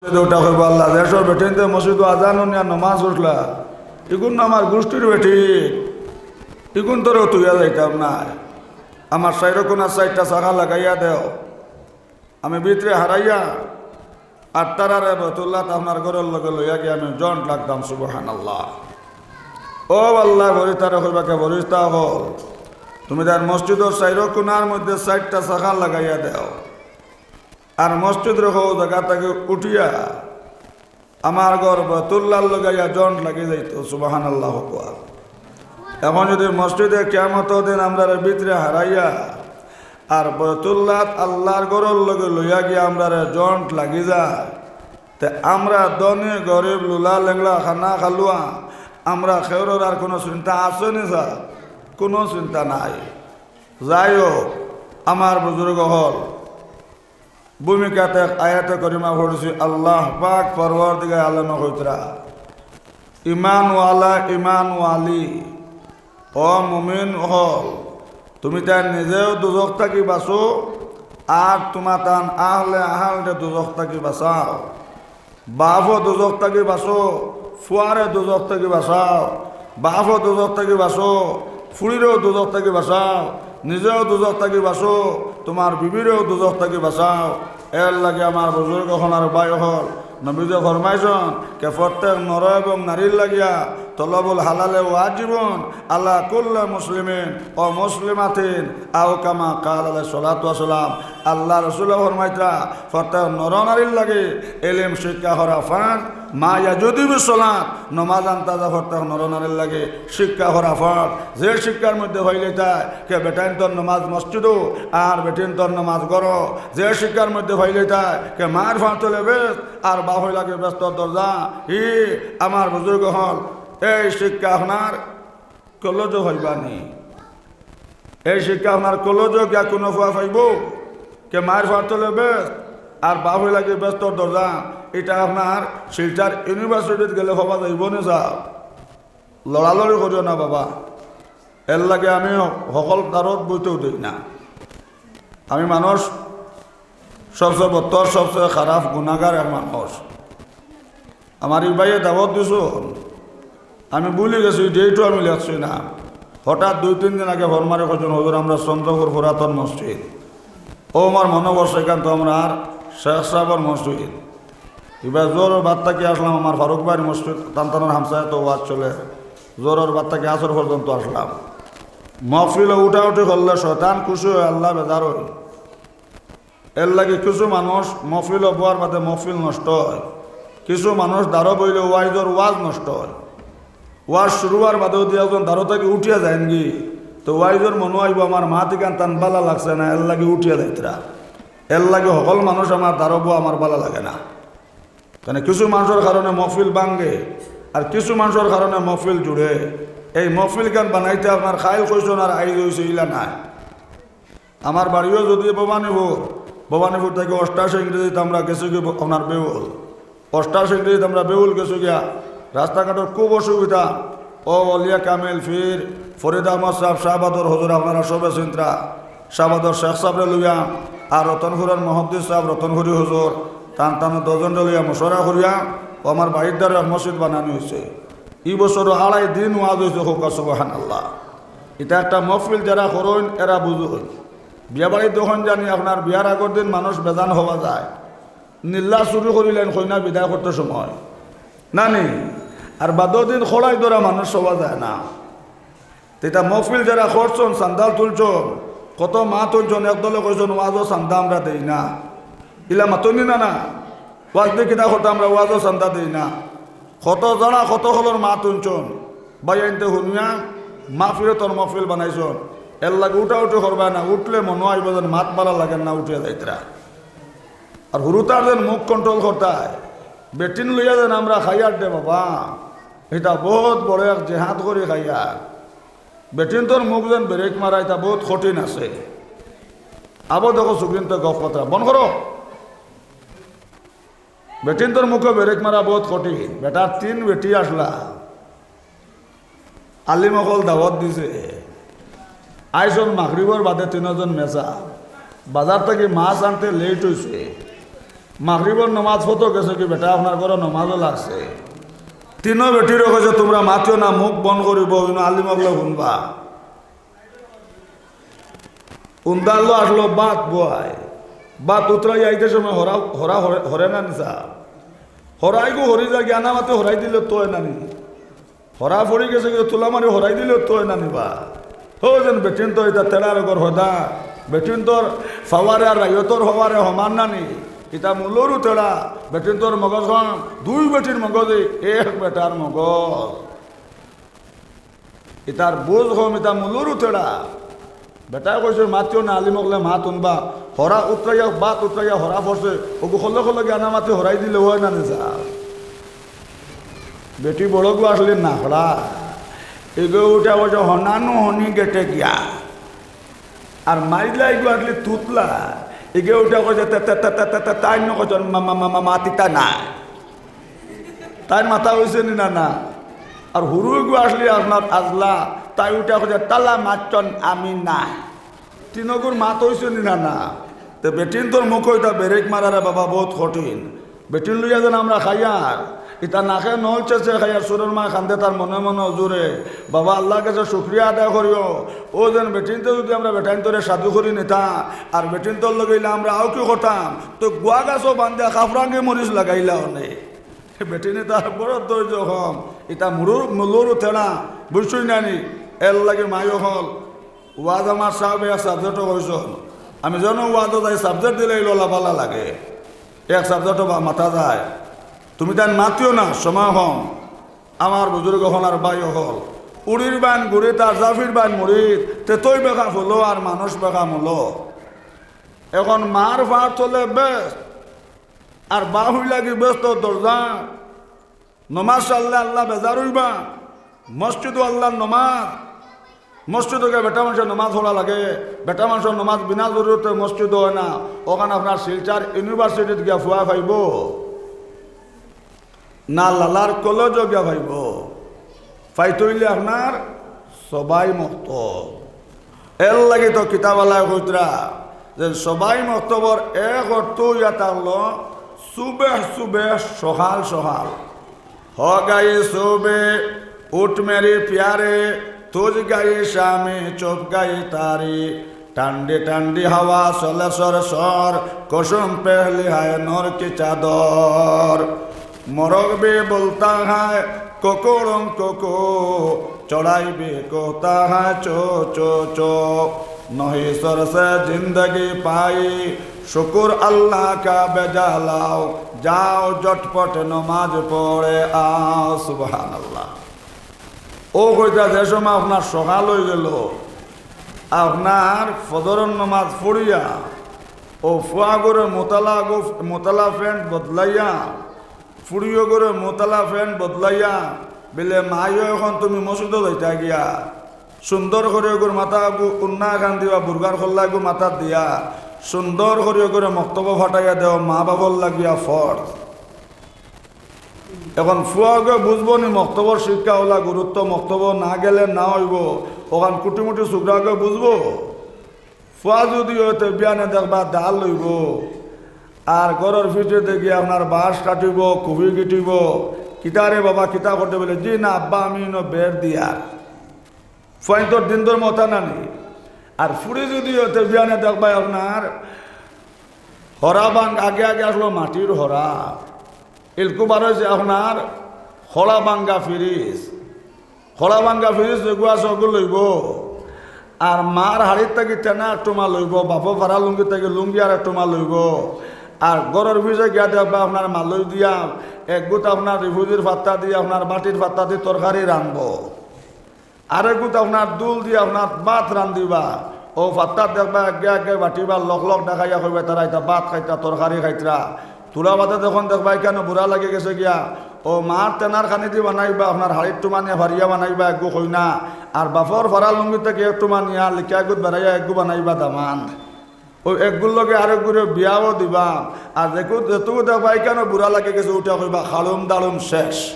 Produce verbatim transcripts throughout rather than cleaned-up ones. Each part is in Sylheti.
দুটা কইব, "আল্লাহ, যেসব বেটিন্তে মসজিদো আজান হুনিয়া নমাজ পড়লা, ইগুন আমার গোষ্ঠীর বেটি, ইগুন তোরে তুইয়া যাইতাম না। আমার চাইরো কোনা চাইরটা শাখা লাগাইয়া দেও, আমি ভিতরে হারাইয়া আর তারারে বয়তুল্লাহ আপনার ঘরর লগে লইয়া গিয়া আমি জয়েন্ট লাগতাম।" সুবহানাল্লাহ। ও আল্লাহ, ফরিস্তারে কইবা কে, "ফরিস্তা অকল, তুমি তার মসজিদর চাইরো কোনার মধ্যে চাইরটা শাখা লাগাইয়া দেও।" আর মসজিদর হউ জাগা থাকি উঠিয়া আমার ঘর বয়তুল্লাহর লগে আইয়া জয়েন্ট লাগি যাইতো। সুবহানাল্লাহ কওয়া। এখন যদি মসজিদে কিয়ামতর দিন আমরারে ভিতরে হারাইয়া আর বয়তুল্লাহ আল্লাহর ঘরর লগে লইয়া গিয়া আমরারে জয়েন্ট লাগি যায়, তে আমরা ধনী গরিব, লুলা লেংড়া, কানা কালুয়া, আমরা কেউরর আর কোনো চিন্তা আছে নি স্যার? কোনো চিন্তা নাই। যাই হোক, আমার বুজুর্গ অকল, ভূমিকাত এক আয়াতে করিমা পড়ছি, আল্লাহ পাক পরওয়ারদিগারে আলমে কইতরা, "ইমানওয়ালা, ইমানওয়ালি, ও মুমিন অকল, তুমি তাই নিজেও দুজখ থাকি বাঁচো, আর তুমার তান আহলে আহালরে দুজখ থাকি বাঁচাও।" বাফও দুজখ থাকি বাঁচো, ফুয়ারে দুজখ থাকি বাঁচাও, বাফও দুজখ থাকি বাঁচো, ফুড়িরেও দুজখ থাকি বাঁচাও, নিজেও দুজখ থাকি বাঁচো, তুমার বিবিরেও দুজখ থাকি বাঁচাও। এর লাগি আমার বুজুর্গ অকল আর ভাই অকল, নবীজি ফরমাইছইন কে প্রত্যেক নর এবং নারীর লাগিয়া তলবুল হালালে ওয়াজিবুন আলা কুল্লি মুসলিমিন ও মুসলিমাতিন, আও কামা কাল আলাইহিস সালাতু ওয়াস সালাম। আল্লাহ রসুলে ফরমাইতরা, প্রত্যেক নর নারীর লাগি ইলিম শিক্ষা করা ফরজ, মা ইয়াজুদিবু সলাত, নমাজ আনতা যা প্রত্যেক নর নারীর লাগি শিক্ষা করা ফরজ। যে শিক্ষার মধ্যে পাইলিতায় কে বেটাইন্তর নমাজ মসজিদো আর বেটিন্তর নমাজ ঘরো, যে শিক্ষার মধ্যে পাইলিতায় কে মার ফাঁতলে বেশ আর বাফর লাগি বেহেস্তর দরজা, ই আমার বুজুর্গ অকল, এই শিক্ষা আপনার কলেজো পাইবা নি। এই শিক্ষা আপনার কলেজো গিয়া কোনো ফুয়া পাইবো? কে মার ফাঁতলে বেশ আর বাফর লাগি বেহেস্তর দরজা, ইটা আপনার শিলচর ইউনিভার্সিটিত গেলে পাওয়া যাইবো নি স্যার? লড়ালড়ি করিও না বাবা। এর লাগি আমি হকল দাওয়াত বইতেও দেই না। আমি মানুষ সবচেয়ে বদতর, সবচেয়ে খারাপ, গুনাগার এক মানুষ। আমার ই ভাইয়ে দাওয়াত দিছইন, আমি ভুলি গেছি, ডেটও আমি লেখছি না। হঠাৎ দুই তিন দিন আগে ফোন মারি কইছইন, "হুজুর, আমরা চন্দ্রপুর পুরাতন মসজিদ, ও আমার মনে পড়ছে, ইখান তো আমরার শেখ সাবর মসজিদ। ইবার জোহরর বাদ থাকি আসলাম, আমার ফারুক ভাইর মসজিদ, তান তানর হামসায়াত ওয়াজ চলে, জোহরর বাদ থাকি আসর পর্যন্ত আসলাম। মহফিলো উঠাউঠি করলে শয়তান খুশি অয়, আল্লাহ বেজার অয়।" এর লাগি কিছু মানুষ মহফিলো বওয়ার বাদে মহফিল নষ্ট অয়, কিছু মানুষ দাওরো বইলে ওয়াইজর ওয়াজ নষ্ট অয়। ওয়াজ শুরু অওয়ার বাদেউ দুই একজন দাওরো থাকি উঠিয়া যাইনগি, তো ওয়াইজর মনো আইবো, "আমার মাত ইখান তান ভালা লাগছে না, এর লাগি উঠিয়া যাইতরা।" এর লাগি হকল মানুষ আমার দাওরো বওয়া আমার ভালা লাগে না। কেনে কিছু মানুষর কারণে মহফিল ভাঙ্গে, আর কিছু মানুষর কারণে মহফিল জুড়ে। এই মহফিল খান বানাইতে আপনার কাইল কইছইন আর আইজ অইছে, ইলা নায়। আমার বাড়িও যদি ভবানীপুর, ভবানীপুর থাকি অষ্টাশি ইংরেজিত আমরা গেছি গি ব-, আপনার বেউল। অষ্টাশি ইংরেজিত আমরা বেউল গেছি গিয়া। রাস্তাঘাটর খুব অসুবিধা। ও অলিয়া কামিল পীর ফরিদ আহমদ সাব, শাহবাদর হুজুর, আপনারা সবে চিনতরা। শাহবাদর শেখ সাবরে লইয়া, আর রতনপুরর মুহাদ্দিস সাব রতনপুরি হুজুর, তান তান দশজনরে লইয়া মশওয়ারা করিয়া, ও আমার বাড়ির দ্বারে এক মসজিদ বানানি অইছে। ই বছরও আড়াই দিন ওয়াজ অইছে, কউক্কা সুবহানাল্লাহ। ইটা একটা মহফিল যারা করইন, এরা বুঝইন। বিয়া বাড়িত যখন জানি আপনার বিয়ার আগর দিন মানুষ বেজান হওয়া যায়, নিল্লা চুরি করিলাইন কইনা বিদায় করতে সময়, না নি? আর বাদর দিন খড়াই ধরা মানুষ হওয়া যায় না। তে ইটা মহফিল যারা করছইন, চান্দা তুলছইন, কত মাত তুলছইন, এক দলে কইছইন, "ওয়াজও চান্দা আমরা দেই না।" ইলা মাতইন নি না, না? ওয়াজ দি কিতা করতা, আমরা ওয়াজও চান্দা দেই না। কত জনা কত হকলর মাত তুলছইন, ভাইয়াইন্তে হুনিয়া মাগফিরাতর মহফিল বানাইছইন। এর লাগি উঠাউঠি করবা না, উঠলে মনো আইবো যেন মাত ভালা লাগে না, উঠিয়া যাইতরা। আর হুরুতার যেন মুখ control করতায়, বেটিন লইয়া যেন আমরা খাইয়ার দে বাবা, ইটা বহুত বড় এক জেহাদ করি খাইয়ার। বেটিন্তর মুখ যেন ব্রেক মারা, ইটা বহুত কঠিন আছে। আবো দেখো সুগ্রিন্ত গফ কথা বন্ধ করো। বেটিন্তর মুখো ব্রেক মারা বহুত কঠিন। বেটার তিন বেটি আসলা, আলিম অকল দাওয়াত দিছে, আইছইন মাগরিবর বাদে তিনজন মেসাব, বাজার থাকি মাছ আনতে লেট অইছে। মাগরিবর নমাজ পড়তো গেছে কি বেটা, আপনার ঘরো নমাজও লাগছে। তিনও বেটিরে কইছে, "তুমরা মাতিও না, মুখ বন্ধ করি বও, ইনো আলিম অকলে হুনবা।" উন্দালো আসলো ভাত বওয়ায়, ভাত উতরাই আইতে সময় হরা, হরা হরে, হরে না নি সাব। হরাইগু হরি যা গিয়া না মাতে হরাই দিলে তো অয় না নি। হরা পড়ি গেছে কিন্তু তুলা মারি হরাই দিলে তো অয় না নি বা। ও যেন বেটিন্তর ইতা তেড়ার ঘর হদা, বেটিন্তর পাওয়ারে আর রাইয়তর পাওয়ারে সমান না নি। ইতা মূলরু তেড়া, বেটিন্তর মগজ কম, দুই বেটির মগজে এক বেটার মগজ। ইতার বুঝ কম, ইতা মূলরু তেড়া। বেটায় কইছে, "মাতিও না, আলিম অকলে মাত হুনবা।" হরা উতরাইয়া, ভাত উতরাইয়া হরা পড়ছে, ওগু খলে খলে গিয়া না মাতি হরাই দিলে অয় না নি সাব। বেটি বড়গু আসলে নাখড়া, এগু উঠা কইছে, "হনানু হনি গেটে গিয়া।" আর মাইজলা এগু আসলে তুতলা, এগু উঠা কইছে, "তে, তে, তে, তে, তে, তে, তাই ন কইছন মা, মা, মা, মা, মাতিতা না।" তাইর মাথা অইছে নি না, না? আর হুরু এগু আসলে আপনার আজলা, তাই উঠা কইছে, "তালা মারছন আমি না।" তিনগুর মাত অইছে নি না, না? তে বেটিন্তর মুখো ইতা বেরেক মারারে বাবা বউত কঠিন। বেটিন লইয়া যেন আমরা খাইয়ার, ইতা নাকে নল চেচে খাইয়ার, সুরর মায় কান্দে তার মনে মনে অজুরে। বাবা আল্লার গেছে শুকরিয়া আদায় করিও, ও যেন বেটিন্তে যুদি আমরা বেটাইন্তরে সাধু করি নিতা, আর বেটিন্তর লগে ইলা আমরা আও কি করতাম, তো গুয়া গাছো বান্ধিয়া কাফরাঙ্গি মরিচ লাগাইলা অনে। বেটিনে তার বড় ধৈর্য কম, ইতা মুরুর, মুলুরু তেড়া, বুঝছই না নি? এর লাগি মাই অকল, ওয়াজ আমার সাবে এক subject-ও কইছন। আমি যেন ওয়াজও যাই, subject দিলে ইলো লাফালা লাগে। এক subject-ও বা মাতা যায়। তুমি তাইন মাতিও না, সময় কম। আমার বুজুর্গ অকল আর ভাই অকল, উড়ির বাইন গুড়িত আর জাফির বাইন মুড়িত, তেতই বেকা ফুলো আর মানুষ বেকা মুলো। এখন মার ফার তলে বেশ, আর বাহুই লাগি বেশ তো দরজা। নমাজ সারলে আল্লা বেজার অইবা। মসজিদও আল্লার নমাজ, মসজিদো গিয়া বেটা মানষে নমাজ পড়া লাগে। বেটা মানষর নমাজ বিনা জরুরতে মসজিদো অয় না। অখান আপনার শিলচর university-ত গিয়া ফুয়া পাইবো, না লালার কলেজো গিয়া পাইবো। পাইতে অইলে আপনার সবাই মক্তব। এর লাগি তো কিতাবআলায় কইতরা যে সবাই মক্তবর এক অর্থ অইয়া থাকলো সুবেহ সুবেহ, সকাল সকাল। হ গায়ে সুবে উঠ মেরে পিয়ারে, তুজ গায়ে শামে চোপ গায়ে তারি। ঠান্ডি ঠান্ডি হাওয়া চলে সর সর, কুসুম পেহলি হায় নূর কি চাদর। মরগ ভি বুলতা হায় কুকুরুম কুকু, চড়াই ভি কুহতা হায় চো চো চো। নহি সর সে জিন্দগি পাই, শুকুর আল্লাহ কা বেজা লাও, যাও ঝটপট নমাজ পড়ে আও। সুবহানাল্লাহ। ও কইতা যে সময় আপনার সকাল অইগেলো, আপনার ফজরর নমাজ পড়িয়া, ও ফুয়াগুরে মুতালা গো-, মুতালা pant বদলাইয়া, ফুড়িওগুরে মুতালা pant বদলাইয়া, বিলে, "মাইও, এখন তুমি মসজিদো যাইতা গিয়া, সুন্দর করি ওগুর মাথাগু উন্না খান দিবা, বুরগার খল্লাগু মাথাত দিয়া, সুন্দর করি ওগুরে মক্তবো ফাটাইয়া দেও, মা বাফর লাগিয়া ফরজ।" এখন ফুয়াগে বুঝবো নি মক্তবর শিক্ষা অলা গুরুত্ব, মক্তবো না গেলে না অইবো, অখান কুটিমুটি ছুকরাগে বুঝবো? ফুয়া যুদি অয় তে বিয়ানে দেখবা ডাল লইবো, আর ঘরর পিছে দেখি আপনার বাঁশ কাটিবো, কুফি গিটিবো। "কিতা রে বাবা, কিতা করতে?" বলে, "জি না আব্বা, আমি ইনো বের দিয়ার।" ফুয়াইন্তর দিন ধর্ম অতা না নি। আর ফুড়ি যুদি অয় তে বিয়ানে দেখবা আপনার হরা ভাঙ্গা, আগে আগে আসলো মাটির হরা, ইলকু বার অইছে আপনার খড়া ভাঙ্গা ফিরিজ। খড়া ভাঙ্গা ফিরিজ যেগু আছে ওগু লইবো। আর মার হাড়ির থাকি তেনা এক টুমা লইবো, বাফর ফাড়া লুঙ্গি থাকি লুঙ্গি আর এক টুমা লইবো। আর ঘরর পিছে গিয়া দেখবা আপনার মালই দিয়া, এক গুত আপনার রিফুজির ফাত্তা দি, আপনার বাটির ফাত্তা দি তরকারি রানবো। আরেক গুত আপনার দুল দি আপনার ভাত রান্দিবা। ও ফাত্তাত দেখবা আগে আগে বাটিবা, লক লক দেখাইয়া কইবা, "তারা ইতা ভাত খাইতা, তরকারি খাইতরা।" তুলা বাদে যখন দেখবা ইখানো বুড়া লাগি গেছে গিয়া, ও মার তেনার খানি দি বানাইবা, আপনার হাড়ির টুমা নিয়া ফারিয়া বানাইবা, এগু কইনা। আর বাফর ফাড়া লুঙ্গি থাকি এক টুমা নিয়া লিকা এগুত বেড়াইয়া এগু বানাইবা দামান। ও এগুর লগে আরেক গুরে বিয়াও দিবা। আর যেগু, যেটুকু দেখবা ইখানো বুড়া লাগি গেছে, উঠা কইবা, "খাড়ুম দাড়ুম শেষ।"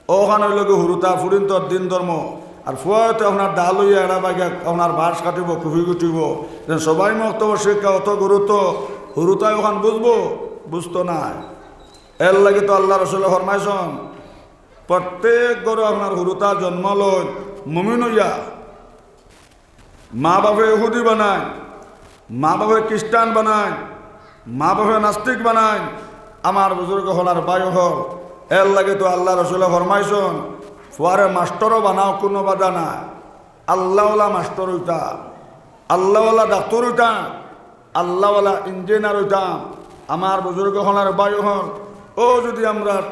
অখান অইলো গি হুরুতা ফুড়িন্তর দিন ধর্ম। আর ফুয়ায় তো আপনার ডাল লইয়া এড়া বাগিয়া আপনার বাঁশ কাটিবো, কুফি গুটিবো। যেন সবাই মক্তবর শিক্ষা অত গুরুত্ব, হুরুতায় অখান বুঝবো? বুঝতো নায়। এরলাগি তো আল্লার রসুলে ফরমাইছইন, প্রত্যেক ঘরো আপনার হুরুতা জন্ম লইন মুমিন অইয়া, মা বাপে ইহুদি বানাইন, মা বাপে খ্রিস্টান বানাইন, মা বাপে নাস্তিক বানাইন। আমার বুজুর্গ অকল আর ভাই অকল, এরলাগি তো আল্লার রসুলে ফরমাইছইন, ফুয়ারে মাস্টরও বানাও, কুনু বাধা নাই। আল্লাওয়ালা মাস্টর অইতা, আল্লাওয়ালা ডাক্তর অইতা, আল্লাওয়ালা ইঞ্জিনিয়ার অইতা। আমার বুজুর্গ অকল আর ভাই অকল, অউ যুদি আমরার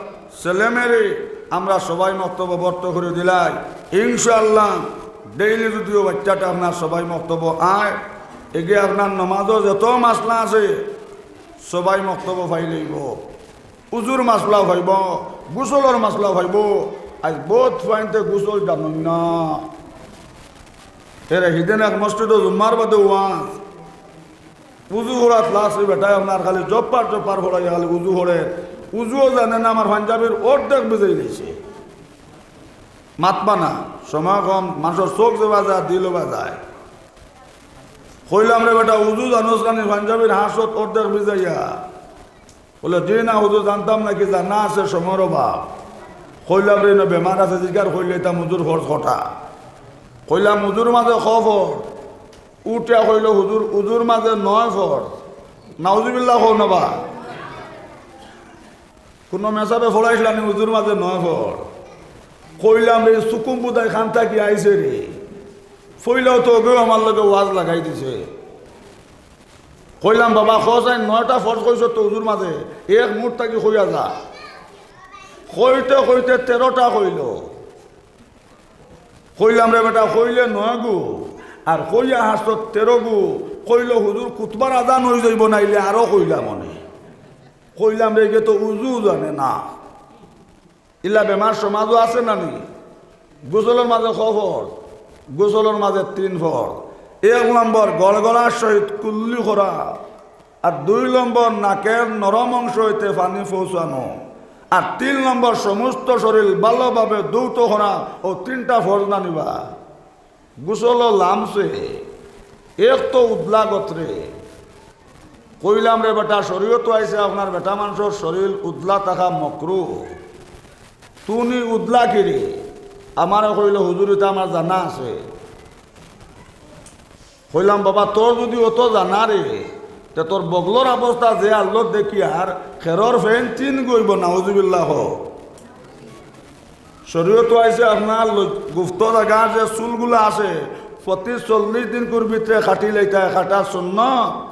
ছেলেমেয়েরে আমরা সবাই মক্তবো ভর্তি করি দিলাই, ইনশাআল্লাহ ডেইলি যুদি অউ বাইচ্চাটা আপনার সবাই মক্তবো আয়, এগে আপনার নমাজো যত মাসলা আছে, সবাই মক্তবো পাইলাইবো। উজুর মাসলাও পাইবো, গোসলর মাসলাও পাইবো। আইজ বউত ফুয়াইন্তে গোসল জানইন না। এরে হিদিন এক মসজিদো জুম্মার বাদে ওয়াজ, উজু করাত লাগছে বেটায় আপনার খালি জপ্পার জপ্পার করাইয়া খালি উজু করে, উজুও জানে না, আমার পাঞ্জাবির অর্ধেক ভিজাইলাইছে। মাতবা না, সময় কম, মানষর চউখ যেবা যায়, দিলও বা যায়। কইলাম, "রে বেটা, উজু জানোস খানি পাঞ্জাবির হাঁসত অর্ধেক ভিজাইয়া?" বলে, "জি না হুজুর, জানতাম না, কি জানা আছে সময়র অভাব।" কইলাম, "রে, ইনো বেমার আছে, জিকার করিলাইতাম উজুর ফরজ কটা।" কইলাম, "উজুর মাঝে ক ফরজ?" উঠিয়া কইলো, "হুজুর, উজুর মাঝে নয় ফরজ।" নাউজুবিল্লাহ কও না বা। কুনু মেসাবে পড়াইছলা নি উজুর মাঝে নয় ফরজ? কইলাম, "রে, সুকুম বুদায় খান থাকি আইছে রে।" পইলাও তো অগেউ আমার লগে ওয়াজ লাগাই দিছে। কইলাম, "বাবা, ক চাইন নয়টা ফরজ কইছো তো উজুর মাঝে, এক মুঠ থাকি কইয়া যা।" কইতে কইতে তেরোটা কইলো। কইলাম, "রে বেটা, কইলে নয় গু, আর কইয়া হাসত তেরো গু।" কইলো, "হুজুর, খুতবার আজান অই যাইবো, নাইলে আরো কইলাম অনে।" কইলাম, "রে, ইগে তো উজু জানে না।" ইলা বেমার সমাজো আছে না নি? গোসলর মাঝে ক ফরজ? গোসলর মাঝে তিন ফরজ। এক নম্বর, গড়গড়ার সহিত কুল্লি করা, আর দুই নম্বর, নাকের নরম অংশ হইতে পানি পৌঁছানো, আর তিন নম্বর, সমস্ত শরীর ভালোভাবে ধৌত করা। অউ তিনটা ফরজ না নি বা? গোসলও লামছে, এক তো উদলা গতরে। কইলাম, "রে বেটা, শরীয়তো আইছে আপনার বেটা মানষর শরীর উদলা থাকা মকরু। তুনি উদলা কিরে?" আমারে কইলো, "হুজুর, ইতা আমার জানা আছে।" কইলাম, "বাবা, তোর যুদি অত জানা রে, তে তোর বগলর অবস্থা যে আল্লত দেখিয়ার, খেরর ফেন তিন গু অইবো, নাউজুবিল্লাহ কও।" শরীয়তো আইছে আপনার ল-, গুপ্ত জাগার যে চুলগুলা আছে, প্রতি চল্লিশ দিনকুর ভিতরে কাটিলাইতা, কাটা সুন্নত।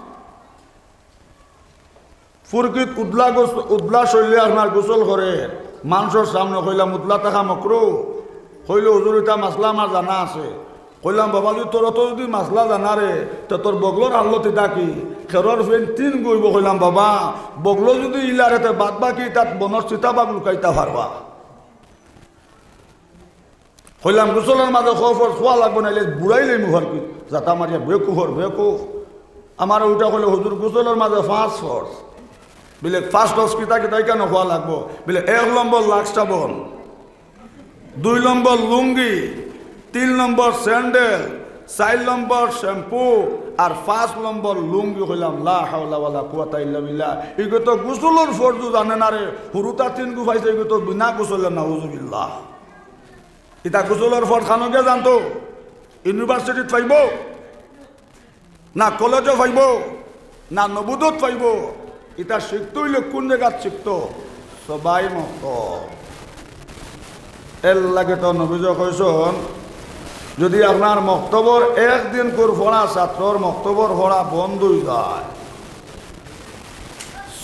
ফুরকিত উদলা গোস-, উদলা শরীরে আপনার গোসল করে, মানষর সামনে। কইলাম, "উদলা থাকা মকরু?" কইলো, "হুজুর, ইতা মাসলা আমার জানা আছে।" কইলাম, "বাবা, যুদি তোর অত যুদি মাসলা জানা রে, তে তোর বগলর আল্লত ইতা কি? খেরর ফেন তিন গু অইবো।" কইলাম, "বাবা, বগলো যুদি ইলা রে, তে বাদ বাকি ইতাত বনর চিতাবাঘ লুকাইতা পারবা।" কইলাম, "গোসলর মাঝে ক ফরজ কওয়া লাগবো, নাইলে বুড়াইলে মুখর কি জাতা মারিয়া বেকুফর বেকুফ।" আমারে উল্টা কইলো, "হুজুর, গোসলর মাঝে পাঁচ ফরজ।" বিলে, "পাঁচ ফরজ কিতা কিতা ইখানো কওয়া লাগবো?" বিলে, "এক নম্বর লাক্স সাবন, দুই নম্বর লুঙ্গি, তিন নম্বর স্যান্ডেল, চাইর নম্বর শ্যাম্পু, আর পাঁচ নম্বর লুঙ্গি।" কইলাম, "লা হাওলা ওয়ালা কুওয়াতা ইল্লা বিল্লাহ। ইগু তো গোসলর ফরজু জানে না রে, হুরুতা তিন গু পাইছে, ইগু তো বিনা গোসলে, নাউজুবিল্লাহ।" ইতা গোসলর ফরজ খানো গিয়া জানতো? ইউনিভার্সিটিত পাইবো? না কলেজো পাইবো? না নবুদত পাইবো? ইতা শিখতো অইলে কুন জাগাত শিখতো? সবাই মক্তব। এরলাগি তো নবীজি কইছইন, যুদি আপনার মক্তবর এক দিনকুর পড়া ছাত্রর মক্তবর পড়া বন্ধ অই যায়,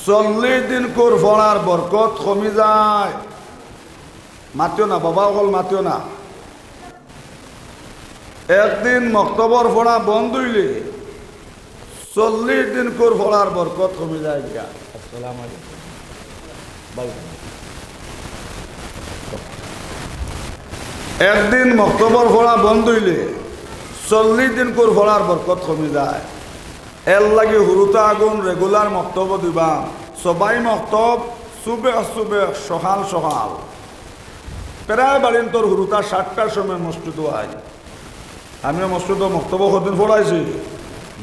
চল্লিশ দিনকুর পড়ার বরকত কমি যায়। মাতিও না, বাবা অকল মাতিও না। একদিন মক্তবর পড়া বন্ধ অইলে চল্লিশ দিনকুর পড়ার বরকত কমি যায় গিয়া। আসসালামু আলাইকুম। ভাই। একদিন মক্তবর পড়া বন্ধ অইলে চল্লিশ দিনকুর পড়ার বরকত কমি যায়। এরলাগি হুরুতা আগুন regular মক্তবো দিবা। সবাই মক্তব সুবে সুবে সকাল সকাল। প্রায় বাড়িন্তর হুরুতা সাতটার সময় মসজিদো আয়। আমিও মসজিদো মক্তবো কদিন পড়াইছি।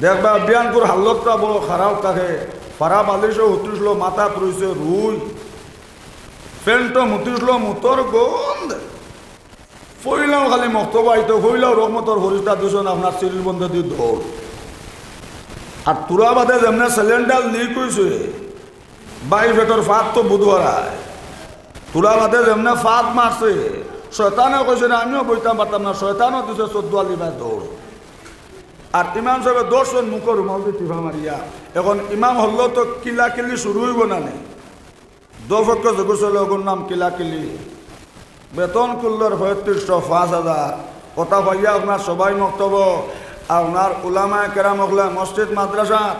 দেখবা বিয়ানকুর হালতটা বড় খারাপ থাকে। পাড়া বালিশো হুতিছিল, মাথাত রইছে রুই, ফেন্টো মুতিছিল মুতর গন্ধ। ফইলাও খালি মক্তব আইতো, ফইলাও রহমতর ফরিস্তা দুজন আপনার সিঁড়ির বন্ধেদি দৌড়। আর তুরা বাদে যেমনে সিলিন্ডার লিক অইছে, বাই পেটর ফাত তো বুধ হারায়। তুরা বাদে যেমনে ফাত মারছে, শয়তানে কইছে না, আমিও বইতাম পারতাম না, শয়তানও দিছে চোদ্দ আলি বায় দৌড়। আর ইমাম সাবে দশজন মুখো রুমালদি টিপা মারিয়া। এখন ইমাম হকলর তো কিলাকিলি শুরু অইবো না নি? দুইপক্ষ যেগু চলে, ওগুর নাম কিলাকিলি। বেতন কুল্লর পঁয়ত্রিশশো, পাঁচ হাজার। কথা পাইয়া আপনার সবাই মক্তব, আপনার উলামায়ে কেরাম হকলে মসজিদ মাদ্রাসা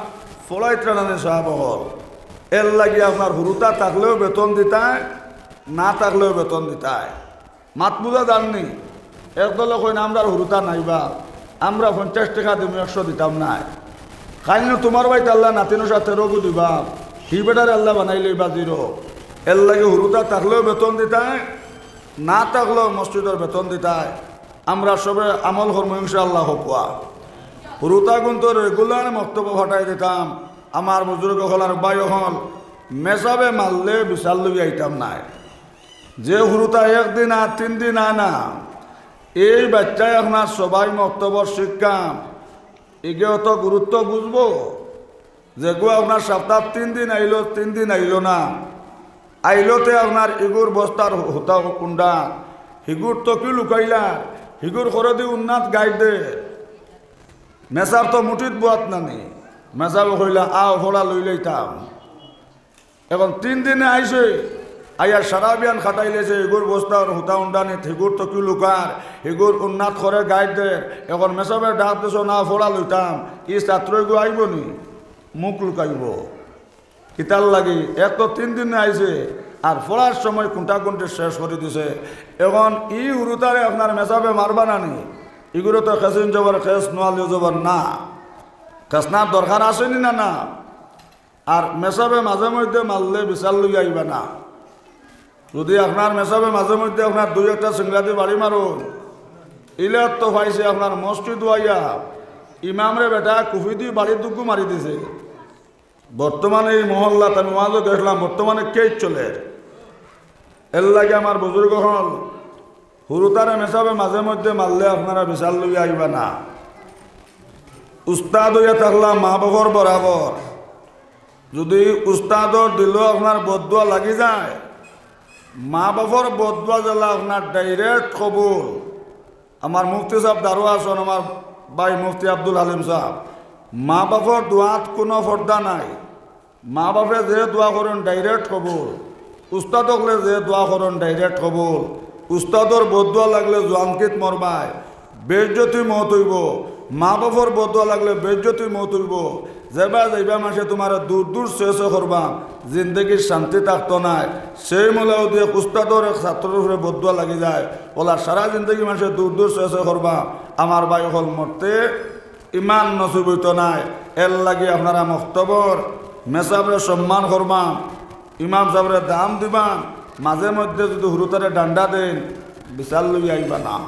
পড়াইতরা না নি সাব হকল। এরলাগি আপনার হুরুতা থাকলেও বেতন দিতায়, না থাকলেও বেতন দিতায়। মাত বুঝা যার নি? একদলে কইন, "আমরার হুরুতা নাই বা, আমরা পঞ্চাশ টেকা দিমু, একশো দিতাম নায়।" কাইল নু তুমার বাড়িত আল্লায় নাতিনর সাথে রগু দিবা, হি বেটারে আল্লায় বানাইলইবা জিরো। এরলাগি হুরুতা থাকলেও বেতন দিতায়, না থাকলেও মসজিদর বেতন দিতায়। আমরা সবে আমল করমু ইনশাআল্লাহ হকুয়া। হুরুতাগুনতরে রেগুলার মক্তবো পাঠাই দিতাম। আমার বুজুর্গ হকল আর ভাই হকল, মেসাবে মারলে বিচার লইয়া আইতাম নায়। যে হুরুতা একদিন আর তিন দিন আয় না, এই বাইচ্চায় আপনার সবাই মক্তবর শিক্ষা, ইগে অত গুরুত্ব বুঝবো। যেগু আপনার সপ্তাহ তিন দিন আইলো, তিন দিন আইলো না, আইলোতে আপনার ইগুর বস্তার হুতা কুন্ডা, হিগুর তকি লুকাইলা, হিগুর করেদি উন্নাত গাইড দে। মেসাব তো মুঠিত বুয়াত না নি, মেসাবে কইলা, "আও, ফড়া লইলাইতাম।" এখন তিন দিনে আইছে, আইয়া সারা বিয়ান খাটাইলাইছে, হিগুর বস্তার হুতা উন্ডানিত, হিগুর তকি লুকার, হিগুর উন্নাত করে গাইড দে। এখন মেসাবে ডাক দিছো না, ফড়া লইতাম, ই ছাত্র ইগু আইবো নি? মুখ লুকাইবো। কিতার লাগি? এক তো তিন দিনে আইছে, আর ফড়ার সময় কুন্টা কুন্টি শেষ করি দিছে। এখন ই হুরুতারে আপনার মেসাবে মারবা না নি? ইগুরে তো খেসিন জবর খেস, নোয়ালিও জবর না। খেসনার দরকার আছে নি না, না? আর মেসাবে মাঝে মধ্যে মারলে বিচার লইয়া আইবা না। যদি আপনার মেসাবে মাঝে মধ্যে আপনার দুই একটা সিংলাদি বাড়ি মারুন, ইলে তো পাইছে আপনার মসজিদ আইয়া ইমামরে বেটা কুফিদি বাড়ি দুগু মারি দিছে। বর্তমানে এই মহল্লাত আমি ওয়াজো গেছলাম, বর্তমানে কেস চলের। এরলাগি আমার বুজুর্গ হকল, হুরুতারে মেসাবে মাঝে মধ্যে মারলে আপনারা বিচার লইয়া আইবা না। উস্তাদ অইয়া থাকলা মা বাফর বরাবর। যদি উস্তাদর দিলো আপনার বদদুয়া লাগি যায়, মা বাফর বদদুয়া যেলা আপনার direct কবুল। আমার মুফতি সাব দারো আছইন, আমার ভাই মুফতি আব্দুল হালিম সাব, মা বাফর দোয়াত কুনু পর্দা নাই। মা বাফে যে দোয়া করইন direct কবুল, উস্তাদ অকলে যে দোয়া করইন direct কবুল। উস্তাদর বদদুয়া লাগলে জোয়ানকিত মরবায়, বেইজ্জতি মউত অইবো। মা বাফর বদদুয়া লাগলে বেইজ্জতি মউত অইবো। যেবা যাইবা মানষে তুমারে দূর দূর ছুঁয়ে ছুঁয়ে করবা, জিন্দেগির শান্তি থাকতো নায়। সেই মূলাও দিয়া উস্তাদর এক ছাত্রর উপরে বদদুয়া লাগি যায়, অলা সারা জিন্দেগি মানষে দূর দূর ছুঁয়ে ছুঁয়ে করবা। আমার ভাই অকল, মরতে ইমান নসিব অইতো নায়। এরলাগি আপনারা মক্তবর মেসাবরে সম্মান করবা, ইমাম সাবরে দাম দিবা। মাঝে মধ্যে যদি হুরুতারে ডান্ডা দেইন, বিচার লইয়া আইবা না।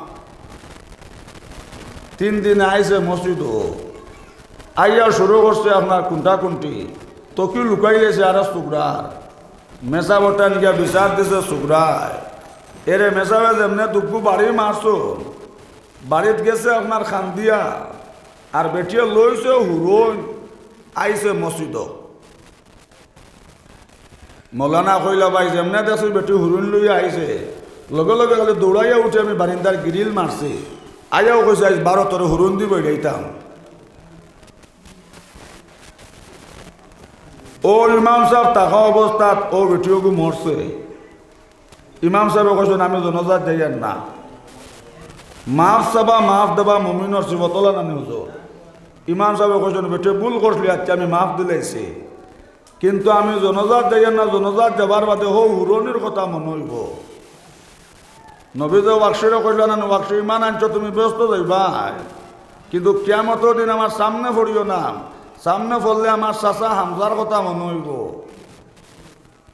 তিন দিনে আইছে মসজিদো, আইয়া শুরু করছে আপনার কুন্টা কুন্টি, তকি লুকাইলাইছে আর সুগরার। মেসাবর টাইন গিয়া বিচার দিছে সুগরায়। এরে মেসাবে যেমনে দুগু বাড়ি মারছইন, বাড়িত গেছে আপনার কান্দিয়া, আর বেটিয়ে লইছে হুরইন, আইছে মসজিদো। মৌলানা কইলা, "ভাই, যেমনে দেখছি বেটি হুরইন লইয়া আইছে, লগে লগে খালি দৌড়াইয়া উঠি আমি বারিন্দার গ্রিল মারছি। আইয়াউ কইছে, 'আইজ বারো তোরে হুরইন দি বইড়াইতাম।'" অউ ইমাম সাব থাকা অবস্থাত অউ বেটি অগু মরছে। ইমাম সাবে কইছইন, "আমি জনাজাত যাইয়ার না।" মাফ চাবা, মাফ দেবা মুমিনর সিফত, অলা না নি হুজুর? ইমাম সাবে কইছইন, "বেটি ভুল করছলি, আইচ্ছা আমি মাফ দিলাইছি, কিন্তু আমি জনাজাত যাইয়ার না, জনাজাত যাবার বাদে হউ হুরইনর কথা মনো অইবো।" নবীয়ে ওয়াকশিরে কইলা না, "ওয়াকশি, ইমান আনছো তুমি, বেহেস্তো যাইবায়, কিন্তু কিয়ামতর দিন আমার সামনে পড়িও না, সামনে পড়লে আমার চাচা হামজার কথা মনো অইবো।"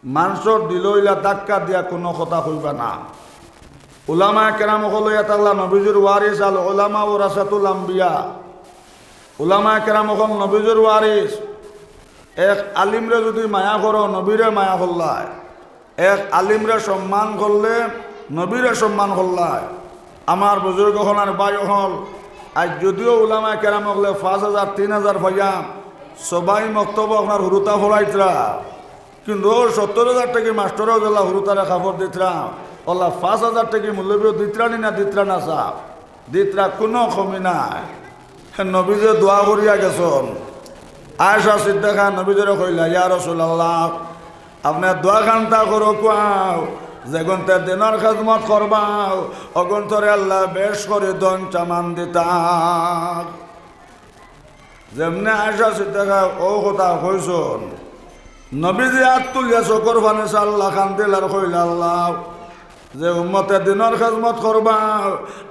মানষর দিলো ইলা ধাক্কা দিয়া কুনু কথা কইবা না। উলামায়ে কেরাম অকল অইয়া থাকলা নবীজির ওয়ারিস, আল উলামা ওয়ারাসাতুল আম্বিয়া। উলামায়ে কেরাম অকল নবীজির ওয়ারিস। এক আলিমরে যুদি মায়া করো, নবীরে মায়া করলায়। এক আলিমরে সম্মান করলে নবীরে সম্মান করলায়। আমার বুজুর্গ অকল আর ভাই অকল, আইজ যুদিও উলামায়ে কেরাম অকলে পাঁচ হাজার, তিন হাজার পাইয়া সবাই মক্তবো আপনার হুরুতা পড়াইতরা, কিন্তু অউ সত্তর হাজার টেকি মাস্টরেও যেলা হুরুতারে কাপড় দিতরা, অলা পাঁচ হাজার টেকি মৌলবীও দিতরা নি না, দিতরা না সাব? দিতরা, কুনু কমি নাই। নবীজিয়ে দোয়া করিয়া গেছইন। আয়েশা সিদ্দিকায় নবীজিরে কইলা, "ইয়া রাসূলুল্লাহ, আপনে দোয়া খানতা করো কুয়াও, যেগুনতে দিনর খেদমত করবাও, অগুনতরে আল্লায় বেশ করি ধন সামান দিতা।" যেমনে আয়েশা সিদ্দিকায় অউ কথা কইছইন, নবীজিয়ে আত তুলিয়া চকুর পানি ছাড়লা, কান্দিলা আর কইলা, "আল্লাহ, যে উম্মতে দিনর খেদমত করবা,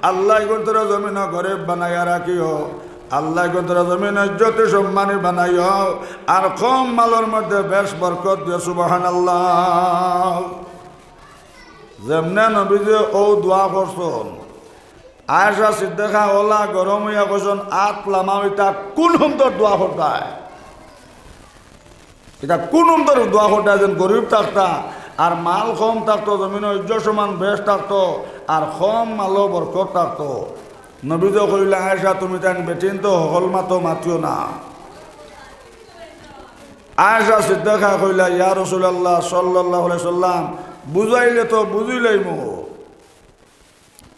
আল্লাহ অগুনতরে জমিনো গরিব বানাইয়া রাখিও, আল্লাহ অগুনতরে জমিনো ইজ্জতি সম্মানী বানাইও, আর কম মালর মধ্যে বেশ বরকত দিও।" সুবহানাল্লাহ। যেমনে নবীজিয়ে অউ দোয়া করছইন, আয়েশা সিদ্দিকায় অলা গরম অইয়া কইছইন, "আত লামাও, ইতা কুন হমদর দোয়া করতায়? ইতা কুন হমদর দোয়া করতায় যেন গরিব থাকতা, আর মাল কম থাকতো, জমিনো ইজ্জত সম্মান বেশ থাকতো, আর কম মালো বরকত থাকতো?" নবীজিয়ে কইলা, "আয়েশা, তুমি তাইন বেটিন তো, হকল মাতো মাতিও না।" আয়েশা সিদ্দিকায় কইলা, "ইয়া রাসূলুল্লাহ সাল্লাল্লাহু আলাইহি ওয়াসাল্লাম, বুঝাইলে তো বুঝিলাইমু।"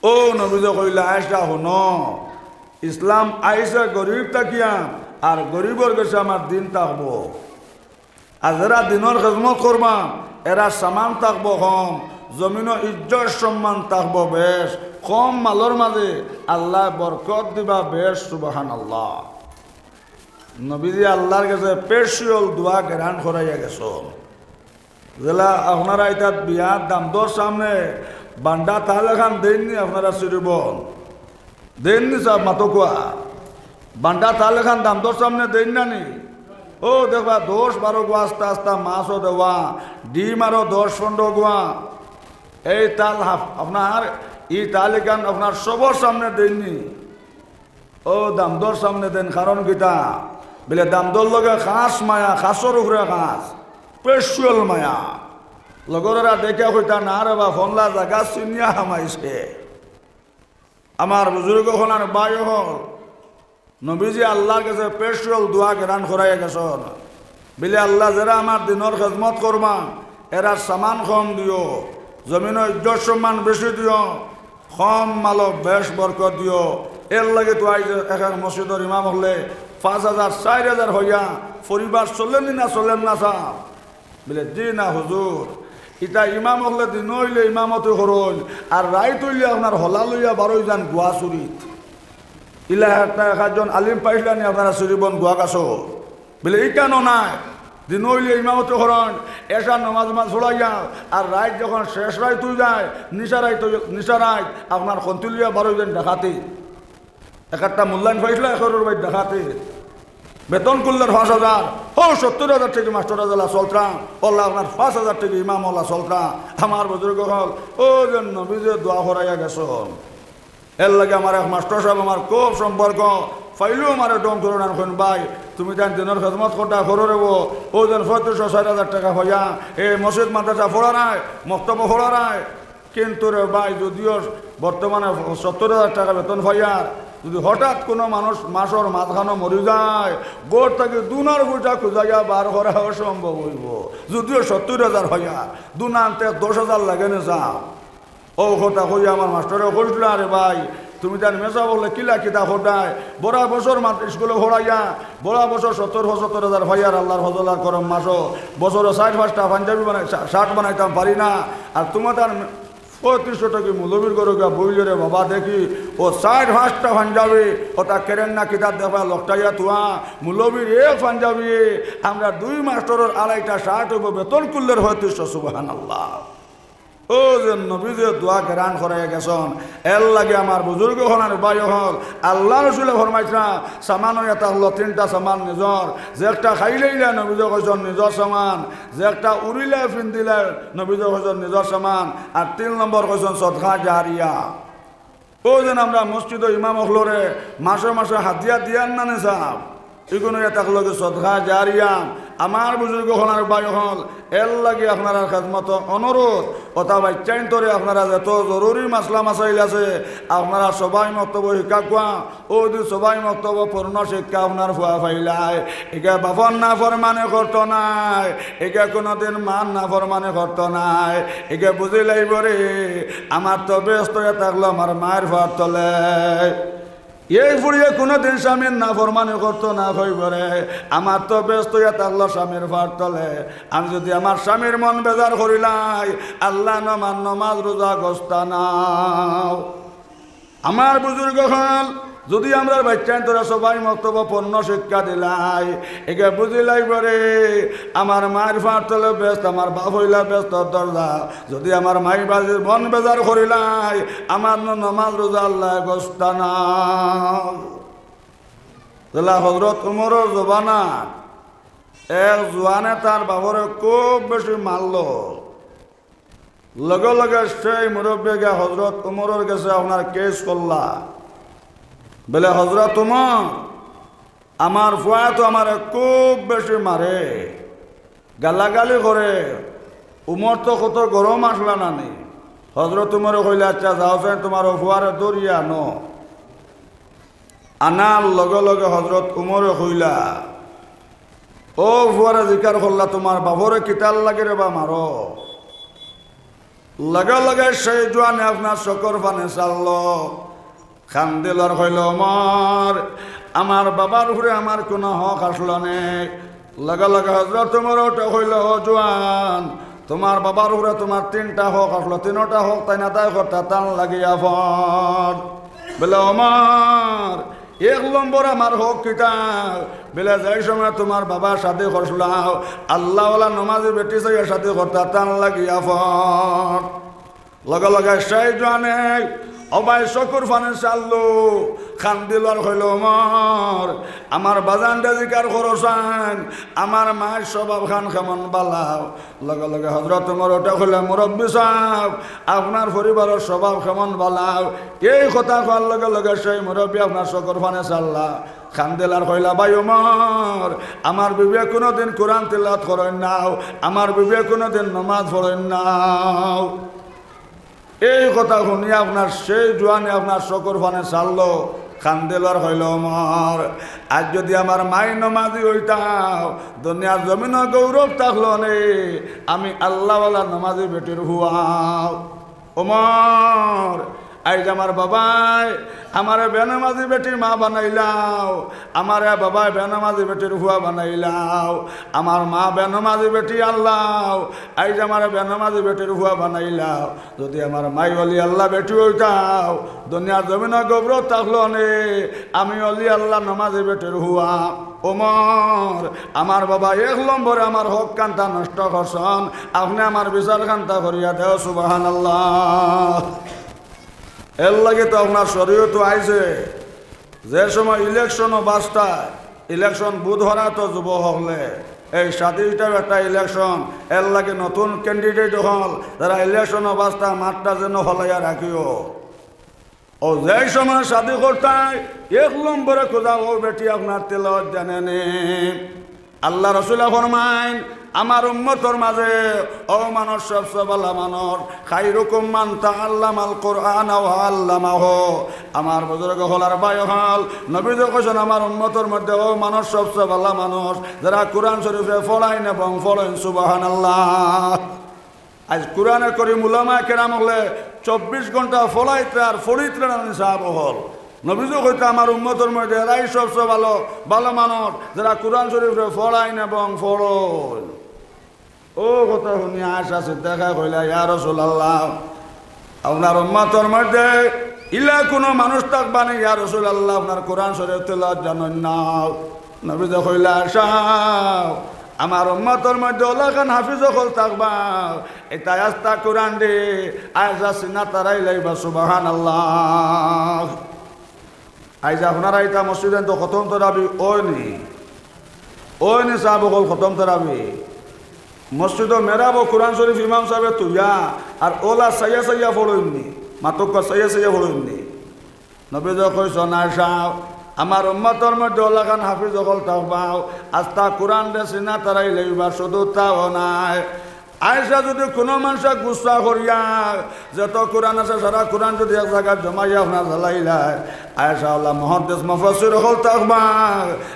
অউ নবীজিয়ে কইলা, "আয়েশা, হুনো, ইসলাম আইছে গরিব থাকিয়া, আর গরিবর গেছে আমার দিন থাকবো। আর যেরা দিনর খেদমত করবা, এরার সামান থাকবো কম, জমিনো ইজ্জত সম্মান থাকবো বেশ, কম মালর মাঝে আল্লায় বরকত দিবা বেশ।" সুবহানাল্লাহ। নবীজিয়ে আল্লাহর গেছে special দোয়া গ্রহণ করাইয়া গেছইন। যেলা আপনারা ইতাত বিয়ার দামদর সামনে বান্ডা তাল এখান দেইন নি আপনারা সিরিবন? দেইন নি সাব, মাতো কুয়া? বান্ডা তাল এখান দামদর সামনে দেইন না নি? অউ দেখবা দশ বারো গুয়া আস্তা আস্তা মাছও দেওয়া, ডিম আরো দশ পনরো গুয়া। এই তাল হাফ-, আপনার ই তাল এখান আপনার সবর সামনে দেইন নি? অউ দামদর সামনে দেইন, কারণ কিতা? বিলে দামদর লগে খাছ মায়া, খাছর উপরে খাছ, special মায়া। লগররা দেখিয়া কইতা, "না রে বা, ফনলা জাগা চিনিয়া হামাইছে।" আমার বুজুর্গ অকল আর ভাই অকল, নবীজিয়ে আল্লাহর গেছে special দোয়া গ্রহণ করাইয়া গেছইন। বিলে, "আল্লাহ, যেরা আমার দিনর খেদমত করবা, এরার সামান কম দিও, জমিনো ইজ্জত সম্মান বেশি দিও, কম মালো বেশ বরকত দিও।" এরলাগি তো আইজ এক এক মসজিদর ইমাম অকলে পাঁচ হাজার, চাইর হাজার অইয়া পরিবার চলের নি না, চলের না সাব? বিলে, "জি না হুজুর, ইতা ইমাম অকলে দিন অইলে ইমামতি করইন, আর রাইত অইলে আপনার হলা লইয়া বারই যাইন গুয়া চুরিত। ইলা একটা এক আধজন আলিম পাইছলা নি আপনারা সিরিবন গুয়া গাছো?" বিলে, "ইখানো নাই, দিন অইলে ইমামতি করইন, এশার নমাজ উমাজ পড়াইয়া, আর রাইত যখন শেষ রাইত অই যায়, নিশা রাইত অই-, নিশা রাইত, আপনার খন্তি লইয়া বারই যাইন ডাকাতি।" এক একটা মূল্যায়ন পাইছলা, এক করোড় ভাই ডাকাতি। বেতন করলে পাঁচ হাজার, হউ সত্তর হাজার টেকি মাস্টর অলা চলতরা, অলা আপনার পাঁচ হাজার টেকি ইমাম অলা চলতরা। আমার বুজুর্গ অকল, অউ যে নবীজিয়ে দোয়া করাইয়া গেছইন, এরলাগি আমার এক মাস্টর সাব আমার খুব সম্পর্ক, পাইলেউ আমারে ঢং করইন আর কইন, "ভাই, তুমি তাইন দিনর খেদমত করতা করো রে বা, অউ যেন পঁয়ত্রিশশো, চাইর হাজার টেকা পাইয়া, এ মসজিদ মাদ্রাসা পড়ারায়, মক্তবো পড়ারায়।" কিন্তু রে ভাই, যুদিও বর্তমানে সত্তর হাজার টেকা বেতন পাইয়ার, যুদি হঠাৎ কুনু মানুষ মাসর মাঝখানো মরি যায়, ঘর থাকি দুনার পয়সা খুজাইয়া বার করা অসম্ভব অইবো। যুদিও সত্তর হাজার পাইয়ার, দুনা আনতে দশ হাজার লাগে নি সাব। অউ কথা কইয়া আমার মাস্টরে কইছলা, "আরে ভাই, তুমি তাইন মেসাব অকলে কিলা কিতা করতায়? বড়া বছর মাত-, স্কুলো পড়াইয়া, বড়া বছর সত্তর পঁচাত্তর হাজার পাইয়ার আল্লাহর ফজল আর করম মাসো, বছরো চাইর পাঁচটা পাঞ্জাবি বানাই-, শা-, শার্ট বানাইতাম পারি না, আর তুমার তাইন পঁয়ত্রিশশো টেকি মৌলবীর ঘরো গিয়া বইলে রে বাবা, দেখি অউ চাইর পাঁচটা পাঞ্জাবি, অতা কেরেন না কিতা দেখবা লকটাইয়া থুয়া, মৌলবীর এক পাঞ্জাবি, আমরার দুই মাস্টরর আড়াইটা শার্ট অইবো, বেতন করলে পঁয়ত্রিশশো।" সুবহানাল্লাহ। অউ যে নবীজিয়ে দোয়া গ্রহণ করাইয়া গেছইন, এরলাগি আমার বুজুর্গ অকল আর ভাই অকল, আল্লাহর রসুলে ফরমাইছলা, সামান অইয়া থাকলো তিনটা সামান নিজর, যে একটা খাইলাইলা নবীজিয়ে কইছইন নিজর সামান, যে একটা উড়িলা ফিন্দিলা নবীজিয়ে কইছইন নিজর সামান, আর তিন নম্বর কইছইন সদকা জারিয়া। অউ যেন আমরা মসজিদো ইমাম অকলরে মাসে মাসে হাদিয়া দিয়ার না নি সাব, ইগুন অইয়া থাকলো গি সদকা জারিয়া। আমার বুজুর্গ অকল আর ভাই অকল, এর লাগি আপনারার খেদমতো অনুরোধ, অতা বাইচ্চাইন্তরে আপনারা যত জরুরি মাসলা মাসাইল আছে, আপনারা সবাই মক্তবো হিকাউক্কা। অউ দিন সবাই মক্তবো পূর্ণ শিক্ষা আপনার ফুয়া পাইলায়। ইগু বাফর নাফরমানি করতো নায়, ইগু কুনুদিন মার নাফরমানি করতো নায়। ইগু বুঝিলাইবো রে, আমার তো বেহেস্ত অইয়া থাকলো আমার মার ফুয়ার তলে। এই ফুড়িয়ে কুনুদিন স্বামীর নাফরমানি করতো না, কইবো রে, আমার তো বেহেস্ত অইয়া থাকলো স্বামীর ফুয়ার তলে। আমি যুদি আমার স্বামীর মন বেজার করিলাই, আল্লায় আমার নমাজ রোজা গস্তা নাও। আমার বুজুর্গ অকল, যুদি আমরার বাইচ্চাইন্তরে সবাই মক্তবো পূর্ণ শিক্ষা দিলাই, ইগু বুঝিলাইবো রে, আমার মার ফুয়ার তলে বেহেস্ত, আমার বাফ অইলা বেহেস্তর দরজা। যুদি আমার মাই বাজির মন বেজার করিলাই, আমার ন-, নমাজ রোজা আল্লায় গস্তা নাও। তাইলে হজরত উমরর জমানাত এক জোয়ানে তার বাফরে খুব বেশি মারলো। লগে লগে সেই মুরব্বিয়ে গিয়া হজরত উমরর গেছে আপনার কেস করলা। বলে, "হজরত উমর, আমার ফুয়ায় তো আমারে খুব বেশি মারে, গালাগালি করে, উমর তো কত গরম আছলা নানি?" হজরত উমরে কইলা, "আচ্ছা, যাও চাইন তুমার অউ ফুয়ারে ধরিয়া আনো।" আনার লগে লগে হজরত উমরে কইলা, "অউ ফুয়ারে জিকার করলা, তুমার বাফরে কিতার লাগি রে বা মারো?" লগে লগে সেই জোয়ানে আপনার চকুর পানি ছাড়লো, কান্দিল আর কইলো, "উমর, আমার বাবার উপরে আমার কুনু হক আছলো নে?" লগে লগে হজরত উমরে উঠি কইলো, "ও জোয়ান, তুমার বাবার উপরে তুমার তিনটা হক আছলো, তিনোটা হক তাইন আদায় করতা, তান লাগি আফর।" বলে, "উমর, এক নম্বর আমার হক কিতা?" বলে, "যে সময় তুমার বাবা শাদি করছলা, আল্লাহওয়ালা নমাজি বেটি চাইয়া শাদি করতা, তান লাগি আফর।" লগে লগে সেই জোয়ানে অউ ভাই চকুর পানি ছাড়লো, কান্দিল আর কইলো, "উমর, আমার বাজানরে জিকার করো চাইন, আমার মার স্বভাবখান কেমন বালা?" লগে লগে হজরত উমরে উঠি কইলা, "মুরব্বি সাব, আপনার পরিবারর স্বভাব কেমন বালা?" এই কথা কওয়ার লগে লগে সেই মুরব্বি আপনার চকুর পানি ছাড়লা, কান্দিল আর কইলা, "ভাই উমর, আমার বিবিয়ে কুনুদিন কুরআন তিলাওয়াত করইন নাও, আমার বিবিয়ে কুনুদিন নমাজ পড়ইন নাও।" এই কথা হুনিয়া আপনার সেই জোয়ানে আপনার চকুর পানি ছাড়লো, কান্দিল আর কইলো, "উমর, আইজ যুদি আমার মাই নমাজি অইতাও, দুনিয়ার জমিনো গৌরব থাকলো নে, আমি আল্লাহওয়ালা নমাজি বেটির ফুয়া।" উমর, আইজ আমার বাবায় আমারে বেনমাজি বেটির মা বানাইলাও, আমারে বাবায় বেনমাজি বেটির ফুয়া বানাইলাও, আমার মা বেনমাজি বেটি আল্লাও, আইজ আমারে বেনমাজি বেটির ফুয়া বানাইলাও। যুদি আমার মাই অলি আল্লা বেটি অইতাও, দুনিয়ার জমিনো গৌরব থাকলো নে, আমি অলি আল্লা নমাজি বেটির ফুয়া। উমর, আমার বাবা এক নম্বরে আমার হকখানতা নষ্ট করছইন, আপনে আমার বিচারখানতা করিয়া দেও, সুবহানাল্লাহ। এরলাগি তো আপনার শরীয়তো আইছে, যে সময় ইলেকশন অবস্থায়, ইলেকশন বুথ হরায় তো যুবক অকলে, এই সাতাইশটাও একটা ইলেকশন, এরলাগি নতুন ক্যান্ডিডেট অকল, যারা ইলেকশন অবস্থায় মাঠটা যেন হলাইয়া রাখিও। অউ যে সময় শাদি করতায়, এক নম্বরে খুজা অউ বেটি আপনার তিলাওয়াত জানে নে। আল্লার রসুলে ফরমাইন, আমার উম্মতর মাজে অউ মানুষ সবচে ভালা মানুষ, খাইরুকুম মান তাআল্লামাল কুরআনা ওয়া আল্লামাহু। আমার বুজুর্গ অকল আর ভাই অকল, নবীজি কইছইন, আমার উম্মতর মধ্যে অউ মানুষ সবচে ভালা মানুষ, যারা কুরআন শরীফরে ফড়াইন এবং ফড়ইন। সুবহানাল্লাহ। আইজ কুরআনে করিম উলামায়ে কেরাম অকলে চব্বিশ ঘন্টা ফড়াইতরা আর ফড়িতরা না নি সাব অকল। নবীজি কইতা, আমার উম্মতর মধ্যে এরাউ সবচে ভালা, ভালা মানুষ, যারা কুরআন শরীফরে ফড়াইন এবং ফড়ইন। অউ কথা হুনিয়া আয়েশা সিদ্দিকায় কইলা, ইয়া রাসুলাল্লাহ, আপনার উম্মতর মধ্যে ইলা কুনু মানুষ থাকবা নি, ইয়া রাসুলাল্লাহ, আপনার কুরআন শরীফ তিলাওয়াত জানইন না। নবীজি কইলা, আয়েশা, আমার উম্মতর মধ্যে অলাখান হাফিজ অকল থাকবা, ইতায় আস্তা কুরআনরে আয়েশা সিনাত আড়াইলাইবা, সুবহানাল্লাহ। আইজ আপনারা ইতা মসজিদো তো খতম তরাবি অয়নি, অয়নি সাব অকল খতম তরাবি। মসজিদো মেরাবো কুরআন শরীফ ইমাম সাবে থইয়া, আর অলা চাইয়া চাইয়া ফড়ইন নি, মাতউক্কা চাইয়া চাইয়া ফড়ইন নি। নবীজি কইছইন, আয়েশা, আমার উম্মতর মধ্যে অলাখান হাফিজ অকল থাকবা, আস্তা কোরআনরে সিনা তারাই লইবা, শুধু তাও নায়। আয়েশা যদি কুনু মানষে গুসা করিয়া, যত কোরআন আছে সারা কোরআন যদি এক জাগাত জমাইয়া আপনার জ্বালাইলায়, আয়েশা অলা মুহাদ্দিস মুফাসসির অকল থাকবা,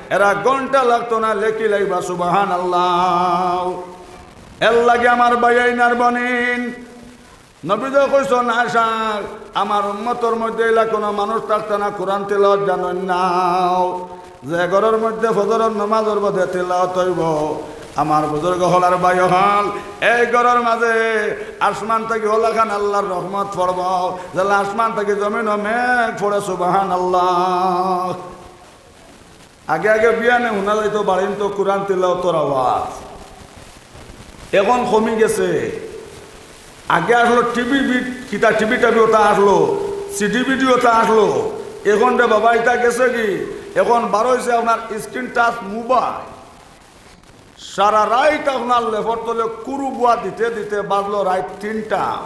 এরা ঘন্টা লাগতো না, লেখি লাইবা। সুবহানাল্লাহ। এর লাগি আমার ভাইয়াইন আর বইনাইন, নবীজি কইছইন, "আয়েশা, আমার উম্মতর মধ্যে ইলা কুনু মানুষ থাকতা না, কোরআন তিলাওয়াত জানইন না।" যে ঘরর মধ্যে ফজরর নমাজর বাদে তিলাওয়াত অইবো, আমার বুজুর্গ অকল আর ভাই অকল, এই ঘরর মাঝে আসমান থাকি অলাখান আল্লার রহমত পড়বো, যেলা আসমান থাকি জমিনো মেঘ পড়ে। সুবহানাল্লাহ। আগে আগে বিয়ানে হুনা যাইতো বাড়িন্তো কোরআন তিলাওয়াতর আওয়াজ, এখন কমি গেছে। আগে আসলো টিভি, কিতা টিভি টাভি ওটা আসলো, সিডি ভিডিও ওটা আসলো। এখন রে বাবা, ইতা গেছে কি? এখন বার অইছে আপনার স্ক্রিন টাচ মোবাইল। সারা রাইত আপনার লেফর তলে কুরুগুয়া দিতে দিতে বাজলো রাইত তিনটা।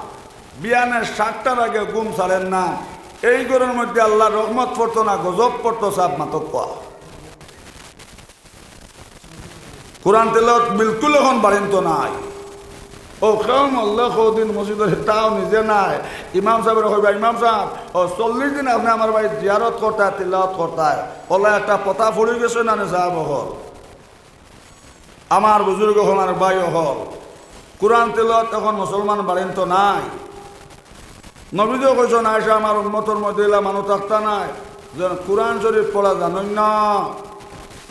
বিয়ানে সাতটার আগে ঘুম ছাড়েন না। এই ঘরর মধ্যে আল্লার রহমত পড়তো না, গজব পড়তো, সাব মাতক কওয়া। কোরআন তেলাওয়াত বিলকুল এখন বাড়িন্তো নাই। ও কেউ মরলে কয়দিন মসজিদর তাও নিজে নাই। ইমাম সাবরে কইবা, "ইমাম সাব, ও চল্লিশ দিন আপনে আমার বাড়িত জিয়ারত করতায়, তিলাওয়াত করতায়।" অলা একটা পতা পড়ি গেছে না নি সাব অকল? আমার বুজুর্গ অকল আর ভাই অকল, কোরআন তেলাওয়াত এখন মুসলমান বাড়িন্তো নাই। নবীজিয়ে কইছইন, "আয়েশা, আমার উম্মতর মধ্যে ইলা মানুষ থাকতা নায়, যেন কোরআন শরীফ পড়া জানইন না।"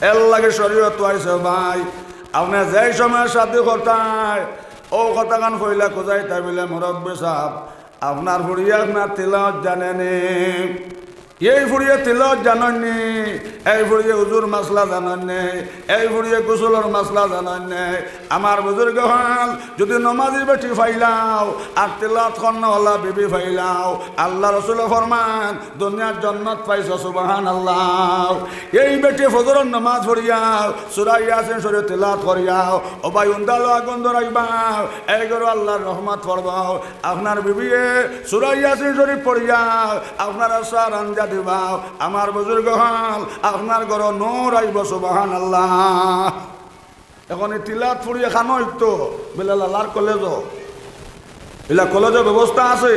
এর লাগি শরীয়ত আইছে ভাই। আপনে যেই সময় শাদি করতায়, অউ কথাখান কইলা খুজাইতা বুলে, "মুরব্বি সাব, আপনার ফুড়িয়ে আপনার তিলাওয়াত জানে নি? এই ফুড়িয়ে তিলাওয়াত জানইন নি? এই ফুড়িয়ে উজুর মাসলা জানইন নি? এই ফুড়িয়ে গোসলর মাসলা জানইন নি?" আমার বুজুর্গ অকল, যুদি নমাজি বেটি পাইলাও আর তিলাওয়াত করনেওয়ালা বিবি পাইলাও, আল্লার রসুলে ফরমান, দুনিয়ার জন্নত পাইছো। সুবহানাল্লাহ। এই বেটি ফজরর নমাজ পড়িয়াও, সূরা ইয়াসিন শরীফ তিলাওয়াত করিয়াও, ও ভাই, উন্দালো আগুন ধরাইবাও, এই ঘরো আল্লার রহমত পড়বো। আপনার বিবিয়ে সূরা ইয়াসিন শরীফ পড়িয়াও, আপনারে সার আঞ্জা দিবাও। আমার বুজুর্গ অকল, আপনার ঘরো নূর আইবো। সুবহানাল্লাহ। এখন এই তিলাওয়াত ফুড়িয়ে খানো ইতো, বেলা লালার কলেজো। ইলা কলেজো ব্যবস্থা আছে।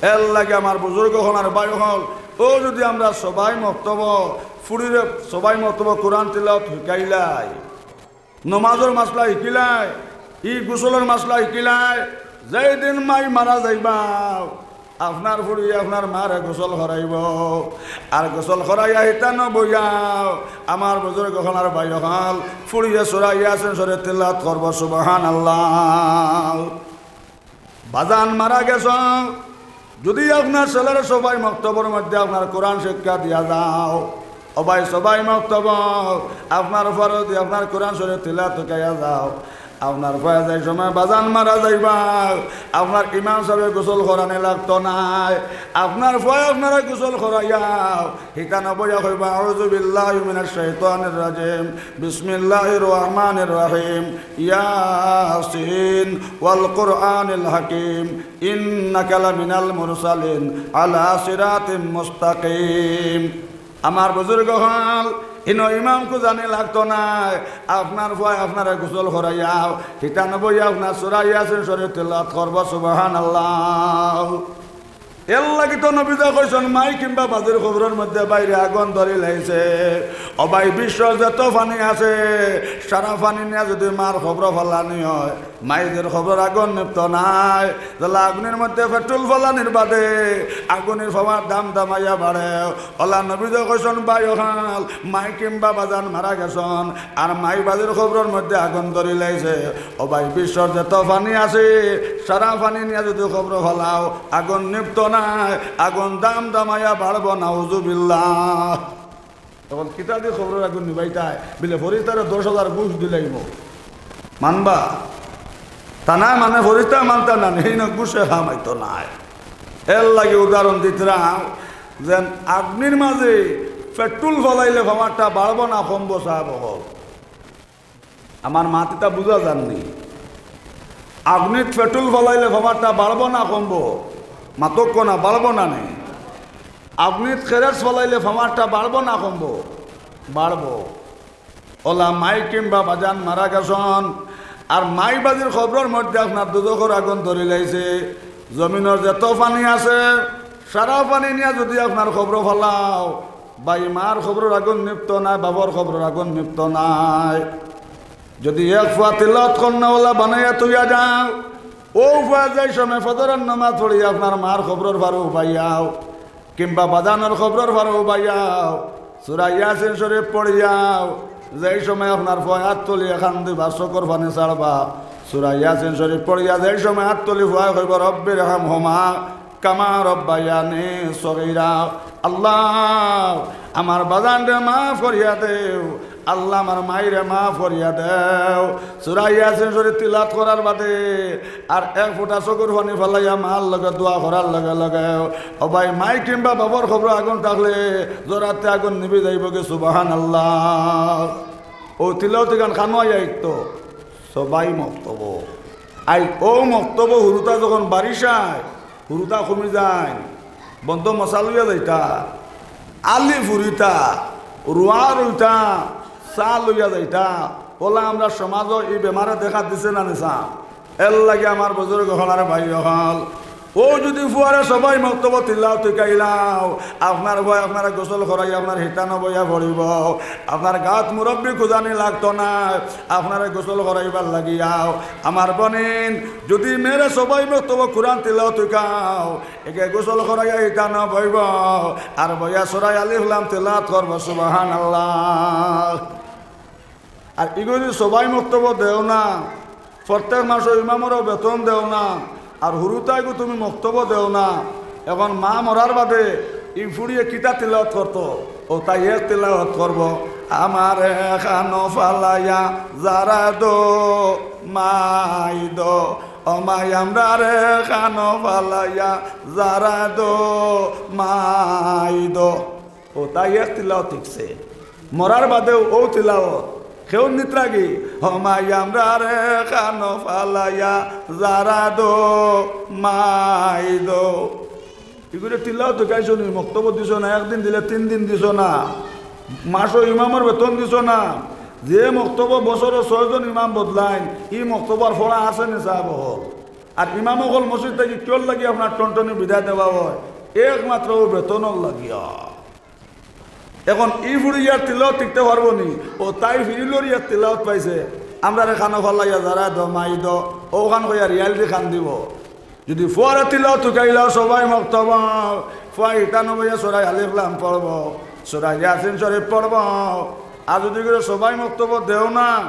এর লাগি আমার বুজুর্গ অকল আর ভাই অকল, অউ যুদি আমরা সবাই মক্তবো, ফুড়িরে সবাই মক্তবো কোরআন তিলাওয়াত হিকাইলাই, নমাজর মাসলা হিকিলাই, ই গোসলর মাসলা হিকিলাই, যেই দিন মাই মারা যাইবা, আপনার ফুড়িয়ে আপনার মারে গোসল করাইবো। আর গোসল করাইয়া হিতানো বইয়াও, আমার বুজুর্গ অকল আর ভাই অকল, ফুড়িয়ে সূরা ইয়াসিন শরীফ তিলাওয়াত করবো। সুবহানাল্লাহ। বাজান মারা গেছইন, যুদি আপনার ছেলেরে সবাই মক্তবর মধ্যে আপনার কোরআন শিক্ষা দিয়া যাও, ও ভাই, সবাই মক্তব, আপনার ফুয়ারে যুদি আপনার কোরআন শরীফ তিলাওয়াত হিকাইয়া যাও, আপনার ফুয়া যেই সময় বাজান মারা যাইবা, আপনার ইমাম সাবে গোসল করানি লাগতো নায়। আপনার ফুয়ায় আপনারে গোসল করাইয়া হিতানো বইয়া কইবা, "আউযু বিল্লাহি মিনাশ শাইতানির রাজিম। বিসমিল্লাহির রহমানির রহিম। ইয়াসিন ওয়াল কুরআনিল হাকিম। ইন্নাকা লামিনাল মুরসালিন আলা সিরাতিম মুস্তাকিম।" আমার বুজুর্গ অকল, ইনো ইমাম খুজানি লাগতো নায়। আপনার ফুয়ায় আপনারে গোসল করাইয়া, হিতানো বইয়া আপনার সূরা ইয়াসিন শরীফ তিলাওয়াত করবো। সুবহানাল্লাহ। এর লাগি তো নবীজিয়ে কইছইন, মাই কিংবা বাজির কবরর মধ্যে বাইরে আগুন ধরিলাইছে। ও ভাই, বিশ্বর যত পানি আছে, সারা পানি নিয়া যুদি মার কবরো ফালানি অয়, মাইজির কবরর আগুন নিভতো নায়। যেলা আগুনর মধ্যে পেট্রোল ফালানির বাদে আগুনর পাওয়ার দাম দামাইয়া বাড়ে। অলা নবীজিয়ে কইছইন, ভাই অকল, মাই কিংবা বাজান মারা গেছইন, আর মাই বাজির কবরর মধ্যে আগুন ধরিলাইছে। ও ভাই, বিশ্বর যত পানি আছে, সারা পানি নিয়া যুদি কবরো ফালাও, আগুন নিভতো নায়, আগুন দাম দামাইয়া বাড়বো। নাউজুবিল্লাহ। অখন কিতা দি কবরর আগুন নিবাইতায়? বিলে ফরিস্তারে দশ হাজার ঘুষ দিলাইমু। মানবা? তা না মানে ফরিস্তা মানতা না, নেই না ঘুষে হামাইতো নায়। এর লাগি উদাহরণ দিতরাম, যেন আগুনর মাঝে পেট্রোল ফালাইলে পাওয়ারটা বাড়বো না কমবো, সাব অকল? আমার মাত ইতা বুজা যার নি? আগুনিত পেট্রোল ফালাইলে পাওয়ারটা বাড়বো না কমবো? মাতউক্কা না, বাড়বো না নি? আপনি খেরেস ফলাইলে পাওয়ারটা বাড়বো না কমবো? বাড়বো। অলা মাই কিংবা বাজান মারা গেছন, আর মাই বাজির কবরর মধ্যে আপনার দুজখর আগুন ধরি লাইছে। জমিনর যত পানি আছে, সারা পানি নিয়া যদি আপনার কবরো ফালাও, ভাই, মার কবরর আগুন নিভতো নায়, বাবার কবরর আগুন নিভতো নায়। যদি এক ফুয়া তিলাওয়াত করনেওয়ালা বানাইয়া থইয়া যাও, অউ ফুয়া যেই সময় ফজরর নামাজ পড়ি আপনার মার কবরর পারো উবাইয়াও, কিংবা বাজানর কবরর পারো উবাইয়াও, সূরা ইয়াসিন শরীফ পড়িয়াও, যেই সময় আপনার ফুয়া আত তুলিয়া কান্দিবা, চকুর পানি ছাড়বা, সূরা ইয়াসিন শরীফ পড়িয়া যেই সময় আত তুলি ফুয়ায় কইবো, "রব্বির হামহুমা কামা রব্বায়ানি সগীরা।" আল্লাহ, আমার বাজানরে মাফ করিয়া দেও, আল্লাহ, আমার মাইরে মাফ করিয়া দেও। সূরা ইয়াসিন শরীফ তিলাওয়াত করার বাদে আর এক ফুটা চকুর পানি ফালাইয়া মার লগে দোয়া করার লগে লগে, ও ভাই, মাই কিংবা বাবার কবরো আগুন থাকলে জরাতে আগুন নিভি যাইবোগি। সুবহানাল্লাহ। অউ তিলাওয়াত ইখান কানো আইয়া শিখতো? সবাই মক্তবো। আইজ অউ মক্তবো হুরুতা যখন বাড়ি যায়, হুরুতা কমি যায়, বন্ধ মশা লইয়া যাইতা, আলি ফুরিতা, রুয়া রইতা, চা লইয়া যাইতা। অলা আমরার সমাজো ই বেমারে দেখা দিছে না নি? এরলাগি আমার বুজুর্গ অকল আর ভাই অকল, অউ যদি ফুয়ারে সবাই মক্তবো তিলাওয়াত শিখাইলাও, আপনার ফুয়ায় আপনারে গোসল করাইয়া আপনার হিতানো বইয়া পড়িবো, আপনার গাত মুরব্বি খুজানি লাগতো নায়, আপনারে গোসল করাইবার লাগিয়াও। আমার বইন, যদি মেয়েরে সবাই মক্তবো কুরআন তিলাওয়াত শিখাও, একে গোসল করাইয়া হিতানো বইবো, আর বইয়া সূরা আলিফ লাম তিলাওয়াত করবো। সুবহানাল্লাহ। আর ইগু যদি সবাই মক্তবো দেও না, প্রত্যেক মাসো ইমামরেও বেতন দেও না, আর হুরুতাইগু তুমি মক্তবো দেও না, এখন মা মরার বাদে ই ফুড়িয়ে কিতা তিলাওয়াত করতো? অউ তাই এক তিলাওয়াত করবো, "আমারে কানো ফালাইয়া যারা দো মাই দো, ও মাই আমরারে কানো ফালাইয়া যারা দো মাই দো।" অউ তাই এক তিলাওয়াত শিখছে। মরার বাদেও অউ তিলাওয়াত। কেউ নিত্রাগি, "ও মাই আমরারে কানো ফালাইয়া যারা দো মাই দো।" ইগুরে তিলাওয়াত শিখাইছো নি, মক্তবো দিছো না, একদিন দিলে তিন দিন দিছো না, মাসো ইমামর বেতন দিছো না। যে মক্তবো বছরো ছয়জন ইমাম বদলাইন, ই মক্তবো আর পড়া আছে নি সাব অকল? আর ইমাম অকল মসজিদ থাকি কিওর লাগি আপনার টনটনি বিদায় দেওয়া অয়? একমাত্র অউ বেতনর লাগিয়া। এখন ই ফুড়িয়ার তিলাওয়াত শিখতে পারবো নি? অউ তাই ফিরিলরি এক তিলাওয়াত পাইছে, "আমরারে কানো ফালাইয়া যারা দো মাই দো", অউখান কইয়া রিয়াল দি কান্দিবো। যদি ফুয়ারে তিলাওয়াত শিখাইলাও সবাই মক্তবো, ফুয়া হিতানো বইয়া সূরা আলিফ লাম পড়বো, সূরা ইয়াসিন শরীফ পড়বো। আর যদি করে সবাই মক্তবো দেও না,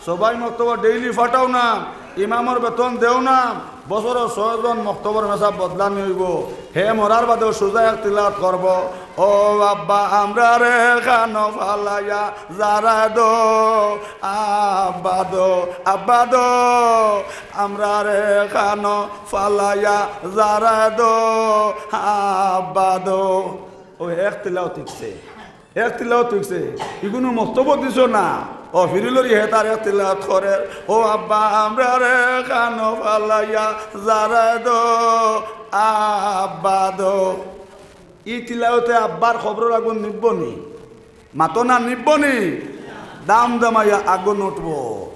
সবাই মক্তবো ডেইলি ফাটাও না, ইমামর বেতন দেও না, বছরো ছয়জন মক্তবর মেসাব বদলানি অইবো। হে মরার বাদেও সুজা এক তিলাওয়াত করবো, "ও আব্বা, আমরারে কানো ফালাইয়া যারা দো, আব্বা দো, আব্বা দো, আমরারে কানো ফালাইয়া যারা দো, আব্বা দো।" অউ এক তিলাওয়াত শিখছে। এক তিলাওয়াত শিখছে, ইগুনু মক্তবো দিছো না। অউ ফিরিলরি হে তার এক তিলাওয়াত করের, "ও আব্বা, আমরারে কানো ফালাইয়া যারা দো, আব্বা দো।" ই তিলাওয়াতে আব্বার কবরর আগুন নিভবো নি? মাতো না, নিভবো নি? দাম দামাইয়া আগুন উঠবো।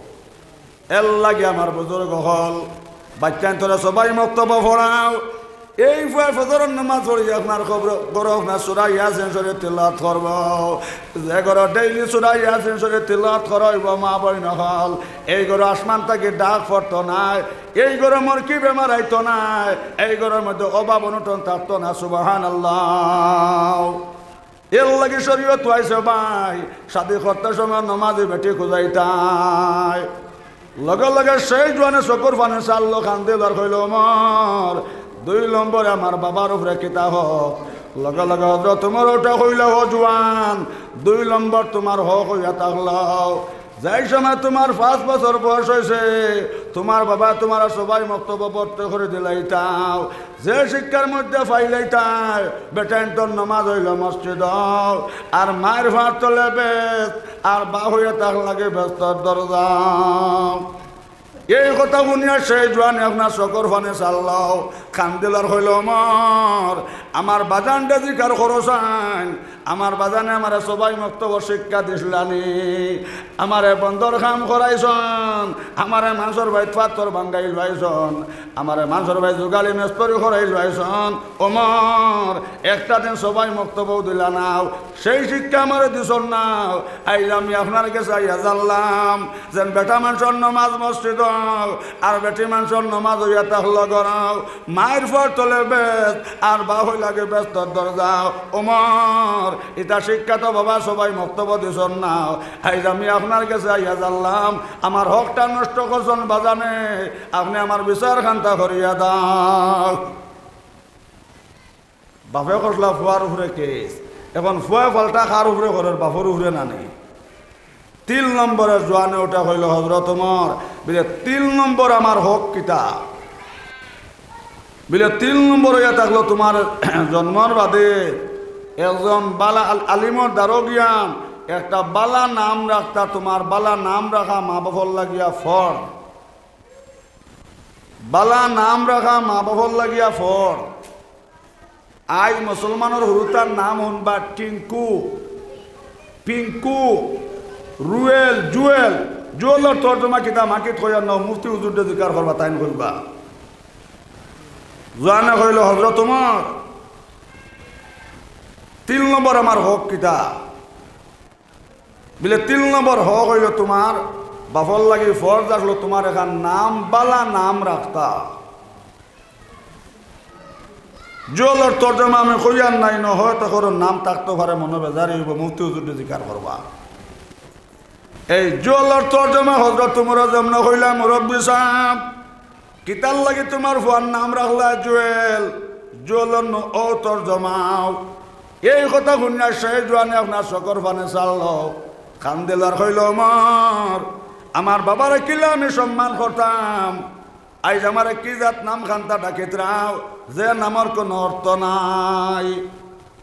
এরলাগি আমার বুজুর্গ অকল, বাইচ্চাইন্তরে সবাই মক্তবো পড়াও। এই ফুয়ায় ফজরর নামাজ পড়ি আপনার কবর, ঘরো আপনার সূরা ইয়াসিন শরীফ তিলাওয়াত করবো। যে ঘরো ডেইলি সূরা ইয়াসিন শরীফ তিলাওয়াত করা অইবো, মা বইন অকল, এই ঘরো আসমান থাকি ডাক পড়তো নায়, এই ঘরো মরকি বেমার আইতো নায়, এই ঘরর মধ্যে অভাব অনটন থাকতো না। সুবহানাল্লাহ। এরলাগি শরীয়ত আইছে ভাই, শাদি করতে সময় নমাজি বেটি খুজাইতায়। লগে লগে সেই জোয়ানে চকুর পানি ছাড়লো, কান্দিল আর কইলো, "ওমর, দুই নম্বরে আমার বাবার উপরে কিতা হক?" লগে লগে হজরত ওমর উঠে কইলা, "ও জোয়ান, দুই নম্বর তুমার হক অইয়া থাকলো।" যেই সময় তুমার পাঁচ বছর বয়স অইছে, তুমার বাবা তুমারে সবাই মক্তবো ভর্তি করি দিলাইতাও। যে শিক্ষার মধ্যে পাইলাইতায়, বেটাইন্তর নমাজ অইলো মসজিদো, আর মায়ের ফার তলে বেত, আর বাপ অইয়া থাকলাগি বেহেস্তর দরজা। এই কথা হুনিয়া সেই জোয়ানে আপনার চকুর পানি ছাড়লো, কান্দিল আর কইল, "ওমর, আমার বাজানরে জিকার করছইন, আমার বাজানে আমারে সবাই মক্তবর শিক্ষা দিছলানি, আমারে বন্দর কাম করাইছইন, আমারে মানষর বাড়িত পাথর ভাঙ্গাইলাইছইন, আমারে মানষর বাড়িত জুগালি মেস্তরি করাইলাইছইন। ওমর, একটা দিন সবাই মক্তবও দিলা নাও, সেই শিক্ষা আমারে দিছইন নাও। আইজ আমি আপনার গেছে আইয়া জানলাম, যেন বেটা মানষর নমাজ মসজিদো, আর বেটি মানষর নমাজ অইয়া থাকলো ঘরো, মাইর পর তলে বেহেস্ত, আর বাফ অইলাগি বেহেস্তর দরজা। ওমর, ইতা শিক্ষা তো বাবা সবাই মক্তবো দিছইন নাও। আইজ আমি আপনার গেছে আইয়া জানলাম, আমার হকটা নষ্ট করছইন বাজানে, আপনে আমার বিচার খানতা করিয়া দাও।" বাফে করলা ফুয়ার উপরে কেস, এখন ফুয়া পাল্টা কার উপরে করের? বাফর উপরে না নি? তিন নম্বরে জোয়ানে উঠা কইল, "হজরত ওমর, বিলে তিন নম্বর আমার হক কিতা?" বিলে, "তিন নম্বর অইয়া থাকলো তুমার জন্মর বাদে একজন বালা আল-, আলিমর দ্বারো গিয়া একটা বালা নাম রাখতা, তুমার বালা নাম রাখা মা বাফর লাগিয়া ফরজ।" বালা নাম রাখা মা বাফর লাগিয়া ফরজ। আইজ মুসলমানর হুরুতার নাম হুনবা টিঙ্কু, পিঙ্কু, রুয়েল, জুয়েল। জুয়েলর তর্জমা কিতা মাকিত কইয়ার না, মুফতি হুজুররে জিকার করবা, তাইন কইবা। জোয়ানে কইল, "হজরত ওমর, তিন নম্বর আমার হক কিতা?" বিলে, "তিন নম্বর হক অইল তুমার বাফর লাগি ফরজ আছলো তুমার একখান নাম, বালা নাম রাখতা।" জুয়েলর তর্জমা আমি কইয়ার নায়, না অয় তো করো নাম থাকতো পারে, মনো বেজার অইবো, মুফতি হুজুররে জিকার করবা। এই জুয়েলর তর্জমা হজরত ওমরে যেমনে কইলা, "মুরব্বি সাব, কিতার লাগি তুমার ফুয়ার নাম রাখলা জুয়েল? জুয়েলর নু অউ তর্জমাও।" এই কথা হুনিয়া সেই জোয়ানে আপনার চকুর পানি ছাড়লো, কান্দিল আর কইল, "ওমর, আমার বাবারে কিলা আমি সম্মান করতাম, আইজ আমারে কি জাত নাম খান্তা ডাকিতরাও, যে নামর কোনো অর্থ নাই।"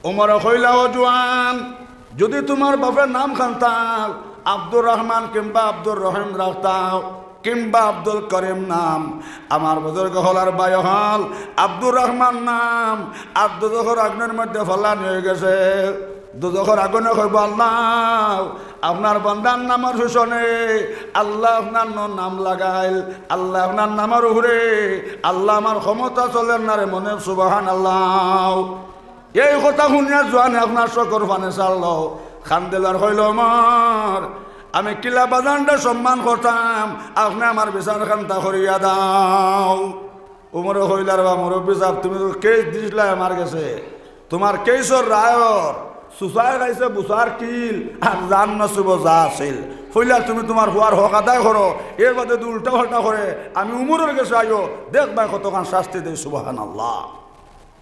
ওমরে কইলা, "ও জোয়ান, যুদি তুমার বাফে নাম খান্তা আব্দুর রহমান কিংবা আব্দুর রহিম রাখতা কিংবা আব্দুল করিম নাম, আমার বুজুর্গ অকল আর ভাই অকল, আব্দুর রহমান নাম আর দুজখর আগুনর মধ্যে ফালানি অইগেছে।" দুজখর আগুনে কইবো, "আল্লাহ, আপনার বান্দার নামর পিছনে আল্লাহ আপনার ন-, নাম লাগাইল, আল্লাহ আপনার নামর উপরে, আল্লাহ আমার ক্ষমতা চলের না রে মনে, সুবহানাল্লাহ।" এই কথা হুনিয়া জোয়ানে আপনার চকুর পানি ছাড়লো, কান্দিল আর কইল, "ওমর, আমি কিলা বাজানরে সম্মান করতাম, আপনে আমার বিচার খান্তা করিয়া দাও।" ওমরে কইলা, "রে বা মুরব্বি সাব, তুমি তো কেস দিছলায় আমার গেছে, তুমার কেসর রায়র সুসায় খাইছে বুসার কিল, আর যান নসিবো যা আছিল। পয়লা তুমি তুমার ফুয়ার হক আদায় করো, এর বাদে যুদি উল্টা পাল্টা করে, আমি ওমরর গেছে আইও, দেখবায় কতখান শাস্তি দেই।" সুবহানাল্লাহ।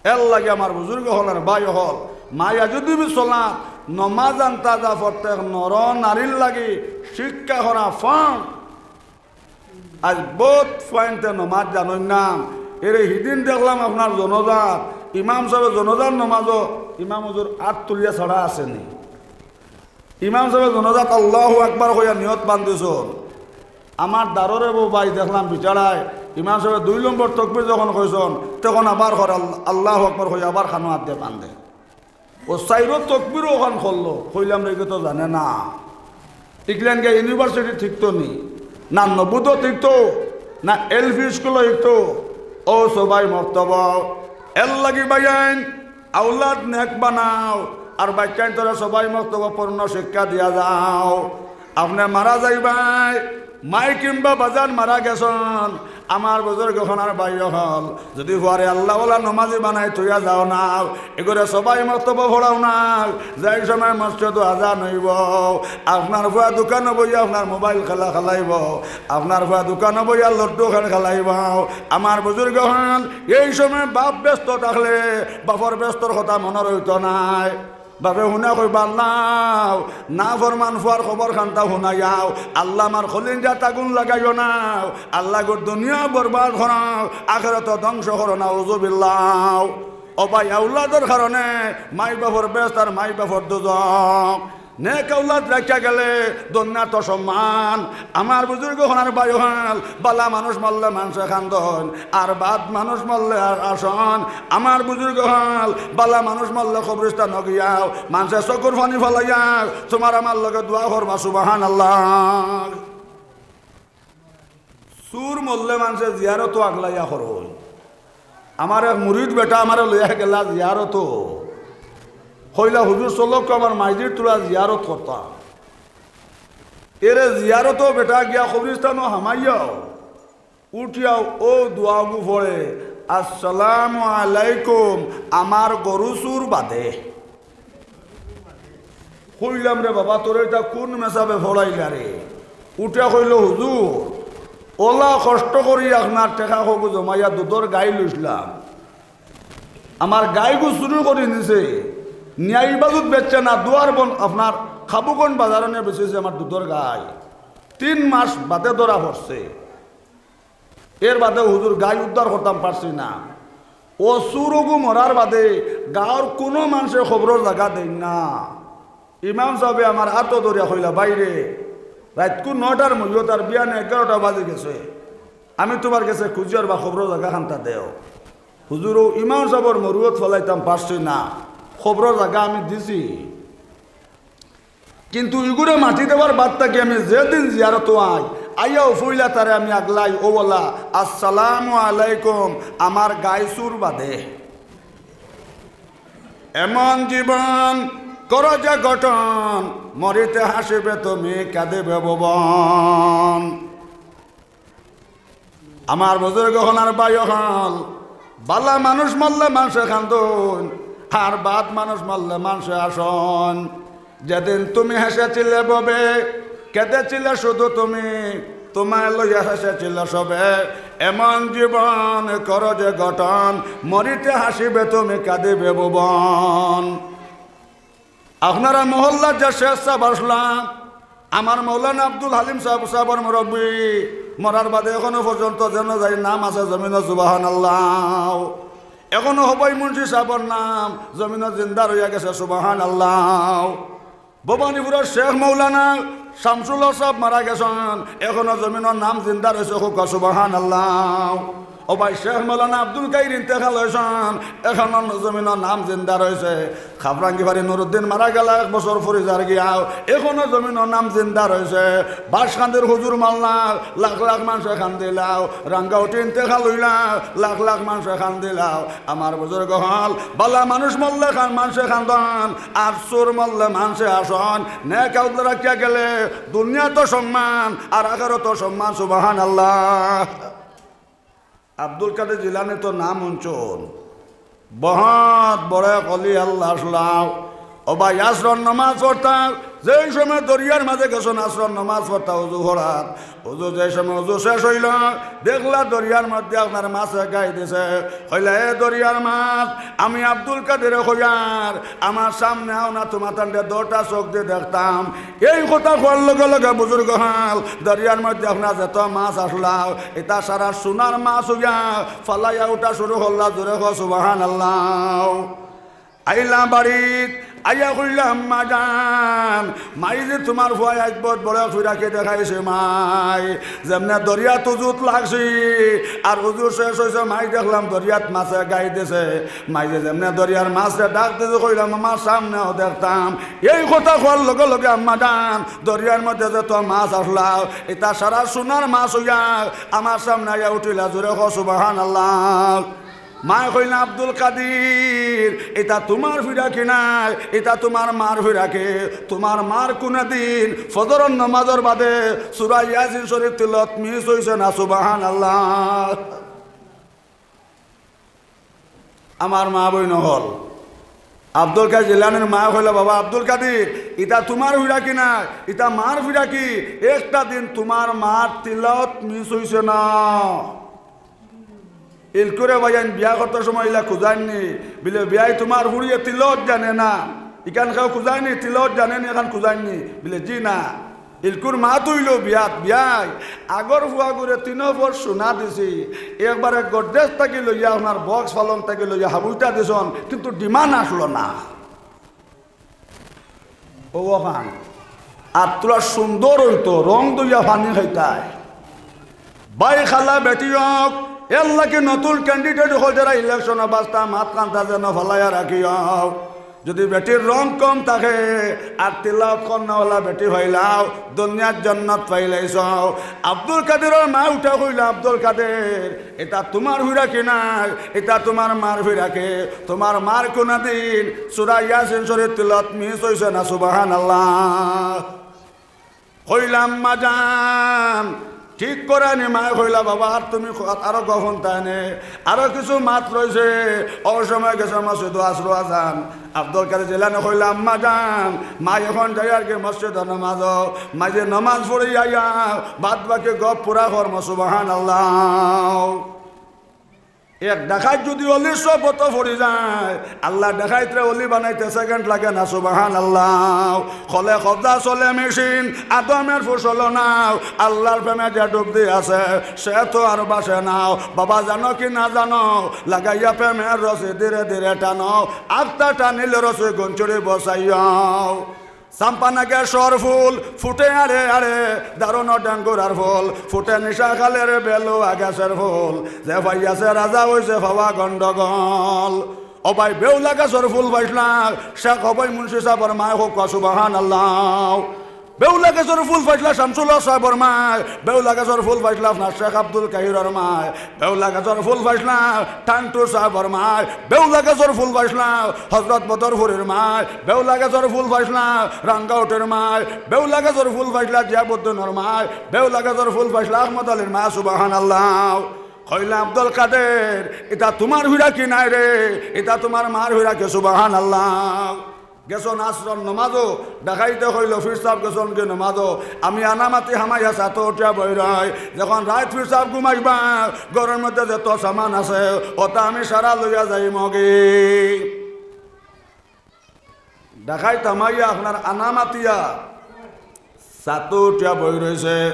এর লাগি আমার বুজুর্গ অকল আর ভাই অকল, মায়া যুদি বি চলা, নমাজ আন্তাজা প্রত্যেক নর নারীর লাগি শিক্ষা করা ফরজ। আইজ বউত ফুয়াইন্তে নমাজ জানইন না। এরে হিদিন দেখলাম আপনার জনাজাত, ইমাম সাবে জনাজার নমাজো ইমাম হুজুর আত তুলিয়া ছাড়া আছেনি। ইমাম সাবে জনাজাত আল্লাহু আকবার কইয়া নিয়ত বান্ধিছইন। আমার দারোরে বউ ভাই দেখলাম বিচারায়, ইমাম সাবে দুই নম্বর তকবির যখন কইছইন, তখন আবার কর আল-, আল্লাহু আকবার কইয়া আবার কানো আত দিয়া বান্ধে। অউ চাইরো তকবিরও অখান করলো, কইলাম রে, ইগু তো জানে না। ইগলান গিয়া ইউনিভার্সিটি টিকতো নি, না নবোদয় টিকতো, না এলপি স্কুলো টিকতো। ও সবাই মক্তব, এর লাগি ভাইয়াইন, আওলাদ নেক বানাও, আর বাইচ্চাইন্তরে সবাই মক্তব পূর্ণ শিক্ষা দিয়া যাও। আপনে মারা যাইবায়, মাই কিংবা বাজান মারা গেছইন, আমার বুজুর্গ অকল আর ভাই অকল, যুদি ফুয়ারে আল্লাহওয়ালা নমাজি বানাই থইয়া যাও না, ইগুরে সবাই মক্তব পড়াও না, যেই সময় মসজিদো আজান অইবো, আপনার ফুয়া দোকানো বইয়া আপনার মোবাইল খেলা খেলাইবো, আপনার ফুয়া দোকানো বইয়া লুডু খেল খেলাইবো। আমার বুজুর্গ অকল, এই সময় বাপ ব্যস্ত থাকলে বাপর ব্যস্তর কথা মনো রইতো নায়। বাপে হুনা কইবা, "আল্লাহ, নাফরমান ফুয়ার খবর খান্তা হুনাইয়াও, আল্লাহ আমার কলিজাত আগুন লাগাইও না, আল্লাহ গো দুনিয়া বরবাদ করাও, আখেরাত ধ্বংস করো, নাউজুবিল্লাহ।" ও ভাই, আওলাদর কারণে মাই বাপর বেহেস্ত আর মাই বাপর দোজখ। নেক আওলাদ রাখিয়া গেলে দুনিয়াত সম্মান। আমার বুজুর্গ অকল আর ভাই অকল, বালা মানুষ মরলে মানষে কান্দইন, আর বাদ মানুষ মরলে আর আসইন। আমার বুজুর্গ অকল, বালা মানুষ মরলে কবরস্থানো গিয়াও মানষে চকুর পানি ফালাইয়া তুমার আমার লগে দোয়া করবা, সুবহানাল্লাহ। চুর মরলে মানষে জিয়ারতো আগলাইয়া করইন। আমার এক মুরিদ বেটা আমারে লইয়া গেলা জিয়ারতো। কইলা, "হুজুর, চলউক্কা, আমার মাইজির থুড়া জিয়ারত করতাম।" এরে জিয়ারতো বেটা গিয়া কবরস্থানো হামাইয়াও, উঠিয়াও অউ দোয়াগু পড়ে, "আসসালামু আলাইকুম, আমার গরু চুর বাদে।" কইলাম, "রে বাবা, তোরে ইটা কুন মেসাবে পড়াইলা রে?" উঠিয়া কইলো, "হুজুর, অলা কষ্ট করি আপনার টেকা কগু জমাইয়া দুধর গাই লইছলাম, আমার গাইগু চুরি করি নিছে, নিয়া ইবাজুত বেচছে না, দুয়ার বন আপনার খাবুগঞ্জ বাজারো নিয়া বেচিছে আমার দুধর গাই, তিন মাস বাদে ধরা পড়ছে।" এর বাদে হুজুর গাই উদ্ধার করতাম পারছি না। অউ চুরগু মরার বাদে গাঁওর কুনু মানষে কবরর জাগা দেইন না। ইমাম সাবে আমার আতো ধরিয়া কইলা, "ভাইরে, রাইতকু নয়টার মইধ্যে তার বিয়ানে এগারোটা বাজি গেছে, আমি তুমার গেছে খুজিয়ার বা কবরর জাগা খান্তা দেও।" হুজুর, অউ ইমাম সাবর মরুয়ত ফালাইতাম পারছি না, কবরর জাগা আমি দিছি। কিন্তু ইগুরে মাটি দেওয়ার বাদ থাকি আমি যেদিন জিয়ারতো আই, আইয়াও পইলা তারে আমি আগলাই, অউ বলা, "আসসালামু আলাইকুম, আমার গাই চুর বাদে।" এমন জীবন করো যে গঠন, মরিতে হাসিবে তুমি, কাঁদিবে ভুবন। আমার বুজুর্গ অকল আর ভাই অকল, বালা মানুষ মরলে মানষে কান্দইন, আর বাদ মানুষ মরলে মানষে আসইন। যেদিন তুমি হেসেছিলে ভবে, কেঁদেছিলে শুধু তুমি, তুমায় লইয়া হেসেছিল সবে। এমন জীবন করো যে গঠন, মরিতে হাসিবে তুমি, কাঁদিবে ভুবন। আপনারা মহল্লার যে শেখ সাব আছলা, আমার মৌলানা আব্দুল হালিম সাব, সাবর মুরব্বি, মরার বাদে এখনো পর্যন্ত জানাজার নাম আছে জমিনো, সুবহানাল্লাহ। এখনো হবাই মুন্সি সাবর নাম জমিনো জিন্দা রইয়া গেছে, সুবহানাল্লাহ। ভবানীপুরর শেখ মৌলানা শামসুল হক সাব মারা গেছইন, এখনো জমিনো নাম জিন্দা রইছে, কউক্কা সুবহানাল্লাহ। ও ভাই, শেখ মৌলানা আব্দুল কাদির ইন্তেকাল অইছইন, এখনো জমিনো নাম জিন্দা রইছে। খাফরাঙ্গি বাড়ি নুরুদ্দিন মারা গেলা, এক বছর ফুরি যার গিয়াও, এখনো জমিনো নাম জিন্দা রইছে। বাঁশকান্দির হুজুর মরলা, লাখ লাখ মানষে কান্দিলাও। রাঙ্গাউটি ইন্তেকাল অইলা, লাখ লাখ মানষে কান্দিলাও। আমার বুজুর্গ অকল, বালা মানুষ মরলে কান-, মানষে কান্দইন, আর চুর মরলে মানষে আসইন। নেক আওলাদ রাখিয়া গেলে দুনিয়াত সম্মান আর আখেরাত সম্মান। সুবহানাল্লাহ। আব্দুল কাদির জিলানীর তো নাম হুনছইন, বহত বড় এক অলি আল্লাহ আছলা। ও ভাই, আসরর নমাজ পড়তা, যেই সময় দরিয়ার মাঝে গেছইন আসরর নমাজ পড়তা, উজু করাত, উজু যে সময় উজু শেষ অইলো, দেখলা দরিয়ার মধ্যে আপনার মাছে গাই দিছে। কইলা, "এ দরিয়ার মাছ, আমি আব্দুল কাদিরে কইয়ার, আমার সামনে আও না, তুমাতানরে দুইটা চউখ দি দেখতাম।" এই কথা কওয়ার লগে লগে বুজুর্গ অকল, দরিয়ার মধ্যে আপনার যত মাছ আছলা, ইতা সারা সোনার মাছ অইয়া ফালাইয়া উঠা শুরু করলা। জোরে কও সুবহানাল্লাহ। আইলা বাড়িত, আইয়া কইলা, "আম্মা জান, মাই যে তুমার ফুয়ায় আইজ বউত বড় ফিরাকি দেখাইছে মাই। যেমনে দরিয়াত উজুত লাগছি, আর উজু শেষ অইছে, মাই দেখলাম দরিয়াত মাছে গাই দিছে। মাই যে যেমনে দরিয়ার মাছরে ডাক দিছে, কইলাম, 'আমার সামনে আও দেখতাম।'" এই কথা কওয়ার লগে লগে আম্মা জান, দরিয়ার মধ্যে যত মাছ আছলা, ইতা সারা সোনার মাছ অইয়া আমার সামনে আইয়া উঠিলা। জোরে কও সুবহানাল্লাহ। মায় কইলা, "আব্দুল কাদির, ইতা তুমার ফিরাকি নায়, ইতা তুমার মার ফিরাকি। তুমার মার কুনুদিন ফজরর নমাজর বাদে সূরা ইয়াসিন শরীফ তিলাওয়াত মিস অইছে না।" সুবহানাল্লাহ। আমার মা বইন অকল, আব্দুল কাদির জিলানীর মায় কইলা, "বাবা আব্দুল কাদির, ইতা তুমার ফিরাকি নায়, ইতা মার ফিরাকি। একটা দিন তুমার মার তিলাওয়াত মিস অইছে না।" ইলকুরে ভাইয়াইন বিয়া করতে সময় ইলা খুজাইননি, বিলে, "বিয়াই, তুমার ফুড়িয়ে তিলাওয়াত জানে না।" ইখান কেউ খুজাইননি, "তিলাওয়াত জানে নি?" ইখান খুজাইননি, বিলে, "জি না।" ইলকুর মাত অইলো বিয়াত, "বিয়াই, আগর ফুয়াগুরে তিনো পর সোনা দিছি, একবারে গডরেজ থাকি লইয়া, আপনার বক্স পালং থাকি লইয়া হাবুইটা দিছইন, কিন্তু ডিমান্ড আছলো না।" ও ওখান, আর তোরা সুন্দর অইতো, রং দইয়া পানি খাইতায়। ভাই খালা বেটি অক, এর লাগি নতুন candidate অকল যেরা election-ও বাস্তা মাত কান্তা যেন ফালাইয়া রাখিও। যদি বেটির রং কম থাকে, আর তিলাওত করনেওয়ালা বেটি পাইলাও, দুনিয়ার জন্নত পাইলাইছো। আব্দুল কাদিরর মায় উঠা কইলা, "আব্দুল কাদির, ইতা তুমার ফিরাকি নায়, ইতা তুমার মার ফিরাকি। তুমার মার কুনুদিন সুরা ইয়াসিন শরিফ তিলাওত miss অইছে না।" সুবহানাল্লাহ। কইলা, "আম্মা জান, ঠিক করানি।" মায় কইলা, "বাবা, আর তুমি ক-, আরো গফন তাইনে, আরো কিছু মাত রইছে।" অউ সময় গেছে মসজিদো আসরো আজান। আব্দুল কাদির জিলানী কইলা, "আম্মা জান, মায় অখন যাইয়ার গি মসজিদো নমাজো, মায়ে নমাজ পড়ি আইয়া বাদ বাকি গফ পুরা করমু।" সুবহানাল্লাহ। এক ডাকাইত যদি অলির সহবতো পড়ি যায়, আল্লায় ডাকাইতরে অলি বানাইতে second লাগে না। সুবহানাল্লাহ। কলে কবজা চলে মেশিন, আদমের ফুসলো নাও, আল্লার প্রেমে যে ডুব দি আছে, সে তো আর বাঁচে নাও। বাবা, জানো কি না জানো, লাগাইয়া প্রেমের রশি ধীরে ধীরে টানো, আস্তা টানিলে রশি গুঞ্চুরি বসাইও। চাম্পানাগের সর ফুল ফুটে আড়ে আড়ে, দারুণ ডাঙ্গুরার ফুল ফুটে নিশাখালের বেলুয়া গাছের ফুল। যে পাইয়াছে রাজা অইছে পাওয়া গন্ডগোল। ও ভাই, বেউলা গাছর ফুল পাইছলা, শেখ অভয় মুন্সি সাবর মায় কউক্কা সুবহানাল্লাহ। বেউলা গাছর ফুল পাইছলা শামসুল হক সাবর মায়, বেউলা গাছর ফুল পাইছলা আপনার শেখ আব্দুল কাহিরর মায়, বেউলা গাছর ফুল পাইছলা টান্টু সাবর মায়, বেউলা গাছর ফুল পাইছলা হজরত বদরপুরির মায়, বেউলা গাছর ফুল পাইছলা রাঙ্গাউটের মায়, বেউলা গাছর ফুল পাইছলা জিয়াবুদ্দিনর মায়, বেউলা গাছর ফুল পাইছলা আহমদ আলীর মায়। সুবহানাল্লাহ। কইলা, "আব্দুল কাদির, ইতা তুমার ফিরাকি নায় রে, ইতা তুমার মার ফিরাকি।" সুবহানাল্লাহ। গেছইন আসরর নমাজো, ডাকাইতে কইলো, "পীর সাব গেছইন গি নমাজো, আমি আনামাতি হামাইয়া ছাতো উঠিয়া বই রই। যখন রাইত পীর সাব ঘুমাইবা, ঘরর মধ্যে যত সামান আছে, অতা আমি সারা লইয়া যাইমুগি।" ডাকাইত হামাইয়া আপনার আনামাতিয়া ছাতো উঠিয়া বই রইছে।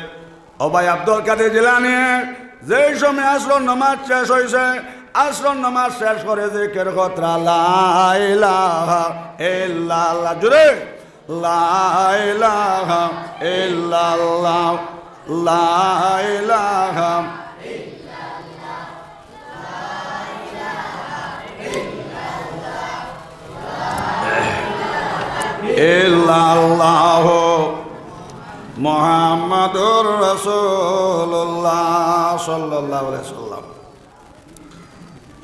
ও ভাই আব্দুল কাদির জিলানী, যেই সময় আসরর নমাজ শেষ অইছে, আসরর নমাজ শেষ করে জিকির কররা, লা ইলাহা ইল্লাল্লাহ, জুরে, লা ইলাহা ইল্লাল্লাহ, লা ইলাহা ইল্লাল্লাহু মুহাম্মাদুর রাসূলুল্লাহ সাল্লাল্লাহু আলাইহি ওয়াসাল্লাম।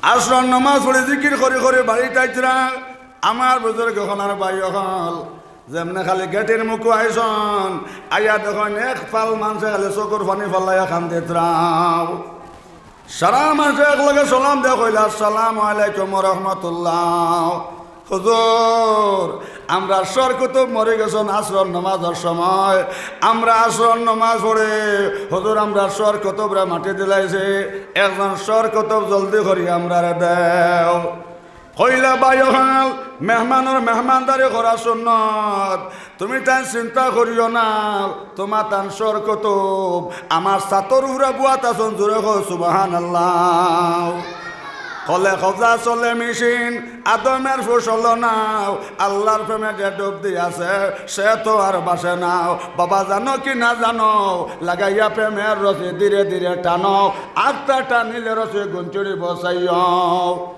আসরর নমাজ পড়ি জিকির করি করি বাড়িত আইতরা। আমার বুজুর্গ অকল আর ভাই অকল, যেমনে খালি গেটর মুখো আইছইন, আইয়া দেখইন এক ফাল মানষে খালি চকুর পানি ফালাইয়া কান্দিতরা। সারা মানষে একলগে সালাম দিয়া কইলা, "আসসালামু আলাইকুম ওয়া রাহমাতুল্লাহ।" হুজুর, আমরার সর কুতুব মরি গেছইন আসরর নমাজর সময়। আমরা আসরর নমাজ পড়ি, হুজুর, আমরার সর কুতুবরে মাটি দিলাইছি। একজন সর কুতুব জলদি করি আমরারে দেও। কইলা, "ভাই অকল, মেহমানর মেহমানদারি করা সুন্নত। তুমি তাইন চিন্তা করিও না, তুমার তান সর কুতুব আমার ছাতর উপরে বওয়াত আছইন।" জুরে কও সুবহানাল্লাহ। কলে কবজা চলে মেশিন, আদমের ফুসলো নাও, আল্লার প্রেমে যে ডুব দি আছে, সে তো আর বাঁচে নাও। বাবা, জানো কি না জানো, লাগাইয়া প্রেমের রশি ধীরে ধীরে টানো, আস্তা টানিলে রশি গুঞ্চুরি বসাইও।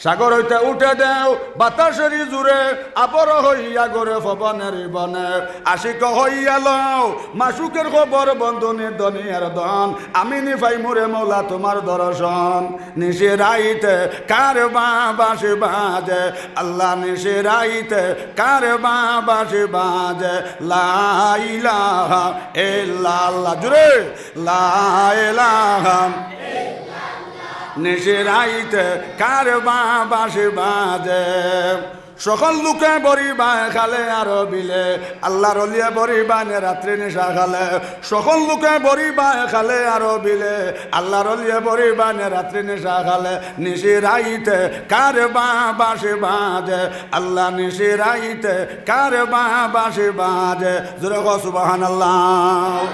সাগর অইতে উঠে ঢেউ, বাতাসেরই জুরে, আবর হইয়া ঘুরে পবনেরই বনে। আশিক হইয়া লও মাশুকের খবর, বন্ধু নির্ধনী আর ধন, আমি নি পাইমুরে মওলা তুমার দর্শন। নিশি রাইতে কার বাঁশি বাজে, আল্লাহ, নিশি রাইতে কার বাঁশি বাজে। লা ইলাহা ইল্লাল্লাহ, জুরে, লা ইলাহা। নিশি রাইতে কার বাঁশি বাজে। সকল লোকে বরিবায় খালে আর বিলে, আল্লার অলিয়ে বরিবায় নে রাত্রি নিশা খালে। সকল লোকে বরিবায় খালে আর বিলে, আল্লার অলিয়ে বরিবায় নে রাত্রি নিশা খালে। নিশি রাইতে কার বাঁশি বাজে, আল্লাহ, নিশি রাইতে কার বাঁশি বাজে। জুরে কও সুবহানাল্লাহ।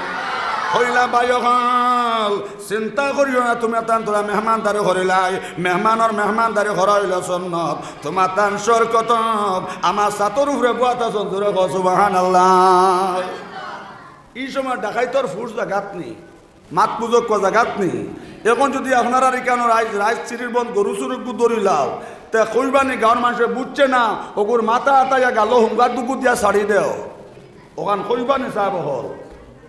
কইলা, "ভাই অকল, চিন্তা করিও না, তুমাতান তোরা মেহমানদারি করিলাও, মেহমানর মেহমানদারি করা অইলো সুন্নত, তুমাতান সর কতব আমার ছাতর উপরে বওয়াত আছইন।" জোরে কও সুবহানাল্লাহ। ই সময় ডাকাইতর ফুশ জাগাত নি, মাত বুঝো কো জাগাত নি। অখন যুদি আপনারার ইকানোর আইজ রাইত সিঁড়ির বন্দ গরু চুরুগু ধরিলাও, তে কইবা নি গাঁওর মানষে বুঝছে না, অগুর মাথা আতাইয়া গালো হুঙ্গার দুগু দিয়া ছাড়ি দেও। অখান কইবা নি সাব অকল।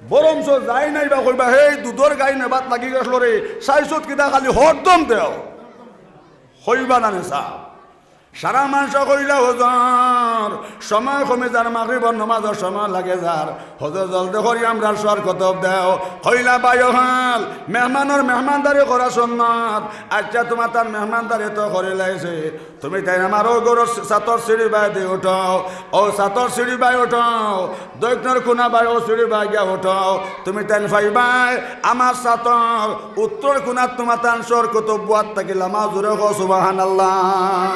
বরঞ্চ যাই নাইবা কইবা, "হেই দুধর গাই নেবাত লাগি গেছলো রে, চাইছত কিতা খালি হরদম দেও।" কইবা না নি সাব। সারা মানষে কইলা, "হুজুর, সময় কমি যার, মাগরিবর নমাজর সময় লাগি যার, হুজুর জলদি করি আমরার সর কতব দেও।" কইলা, "ভাই অকল, মেহমানর মেহমানদারি করা সুন্নত। আইচ্ছা, তুমাতান মেহমানদারি তো করিলাইছি, তুমিতাইন আমার অউ ঘরর ছাতর সিঁড়ি বায়দি উঠো, অউ ছাতর সিঁড়ি বায় উঠো, দক্ষিণর কুনা বায় অউ সিঁড়ি বায় গিয়া উঠো, তুমিতাইন পাইবায় আমার ছাতর উত্তর কুনাত তুমাতান সর কতব বওয়াত থাকিলাম।" জোরে কও সুবহানাল্লাহ।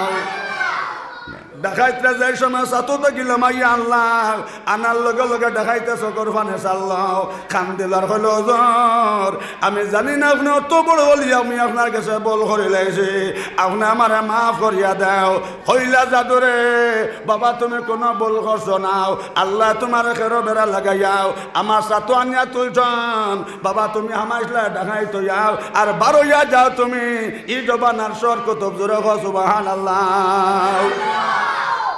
ডাকাইতরা যেই সময় ছাতো থাকি লামাইয়া আনলা, আনার লগে লগে ডাকাইতে চকুর পানি ছাড়লো, কান্দিল আর কইলো, "হুজুর, আমি জানি না আপনে অত বড় অলি, আমি আপনার গেছে ভুল করিলাইছি, আপনে আমারে মাফ করিয়া দেও।" কইলা, "যাদু রে, বাবা তুমি কুনু ভুল করছো না, আল্লায় তুমারে খেরো বেড়া লাগাইয়াও আমার ছাতো আনিয়া তুলছইন, বাবা তুমি হামাইছলা ডাকাইত অইয়াও, আর বারইয়া যাও তুমি ই জমানার সর কতব।" জোরে কও সুবহানাল্লাহ।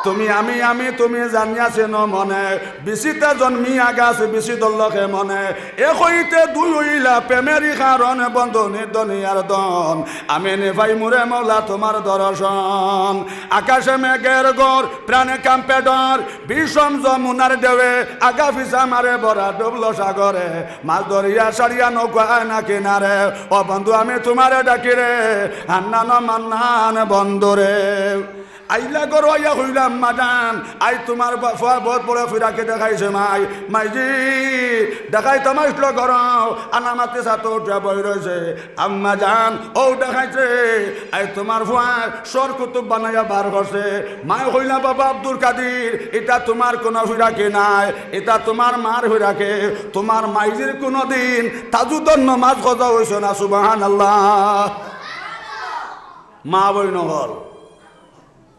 তুমি আমি, আমি তুমি জানিয়া চিনো মনে, বিচিতা জন্মিয়া গাছ বিচি ধরলো কে মনে, এক অইতে দুই অইলা প্রেমেরই কারণ বন্ধু নির্ধনী আর ধন, আমি নি পাইমু রে মওলা তুমার দর্শন। আকাশে মেঘের ঘর, প্রাণে কাম্পে ডর, বিষম যমুনার ঢেউয়ে আগা পিছা মারে ভরা ডুবলো সাগরে। মাছ ধরিয়া ছাড়িয়া নৌকা আয় না কিনারে। ও বন্ধু, আমি তুমারে ডাকি রে, হান্নান মান্নান বন্ধু রে। আইলা ঘরো আইয়া কইলা, "আম্মা জান, আইজ তুমার বা-, ফুয়ায় বউত বড় ফিরাকি দেখাইছে মাই।" মাইজি, ডাকাইত হামাইছলো ঘরো, আনামাতে ছাতো উঠিয়া বই রইছে। আম্মা জান, অউ ডাকাইত রে, আইজ তুমার ফুয়ায় সর কতব বানাইয়া বার করছে। মায় কইলা, "বাবা আব্দুল কাদির, ইতা তুমার কুনু ফিরাকি নায়, ইতা তুমার মার ফিরাকি। তুমার মাইজির কুনুদিন তাহাজ্জুদর নমাজ কাজা অইছে না।" সুবহানাল্লাহ। মা বইন অকল,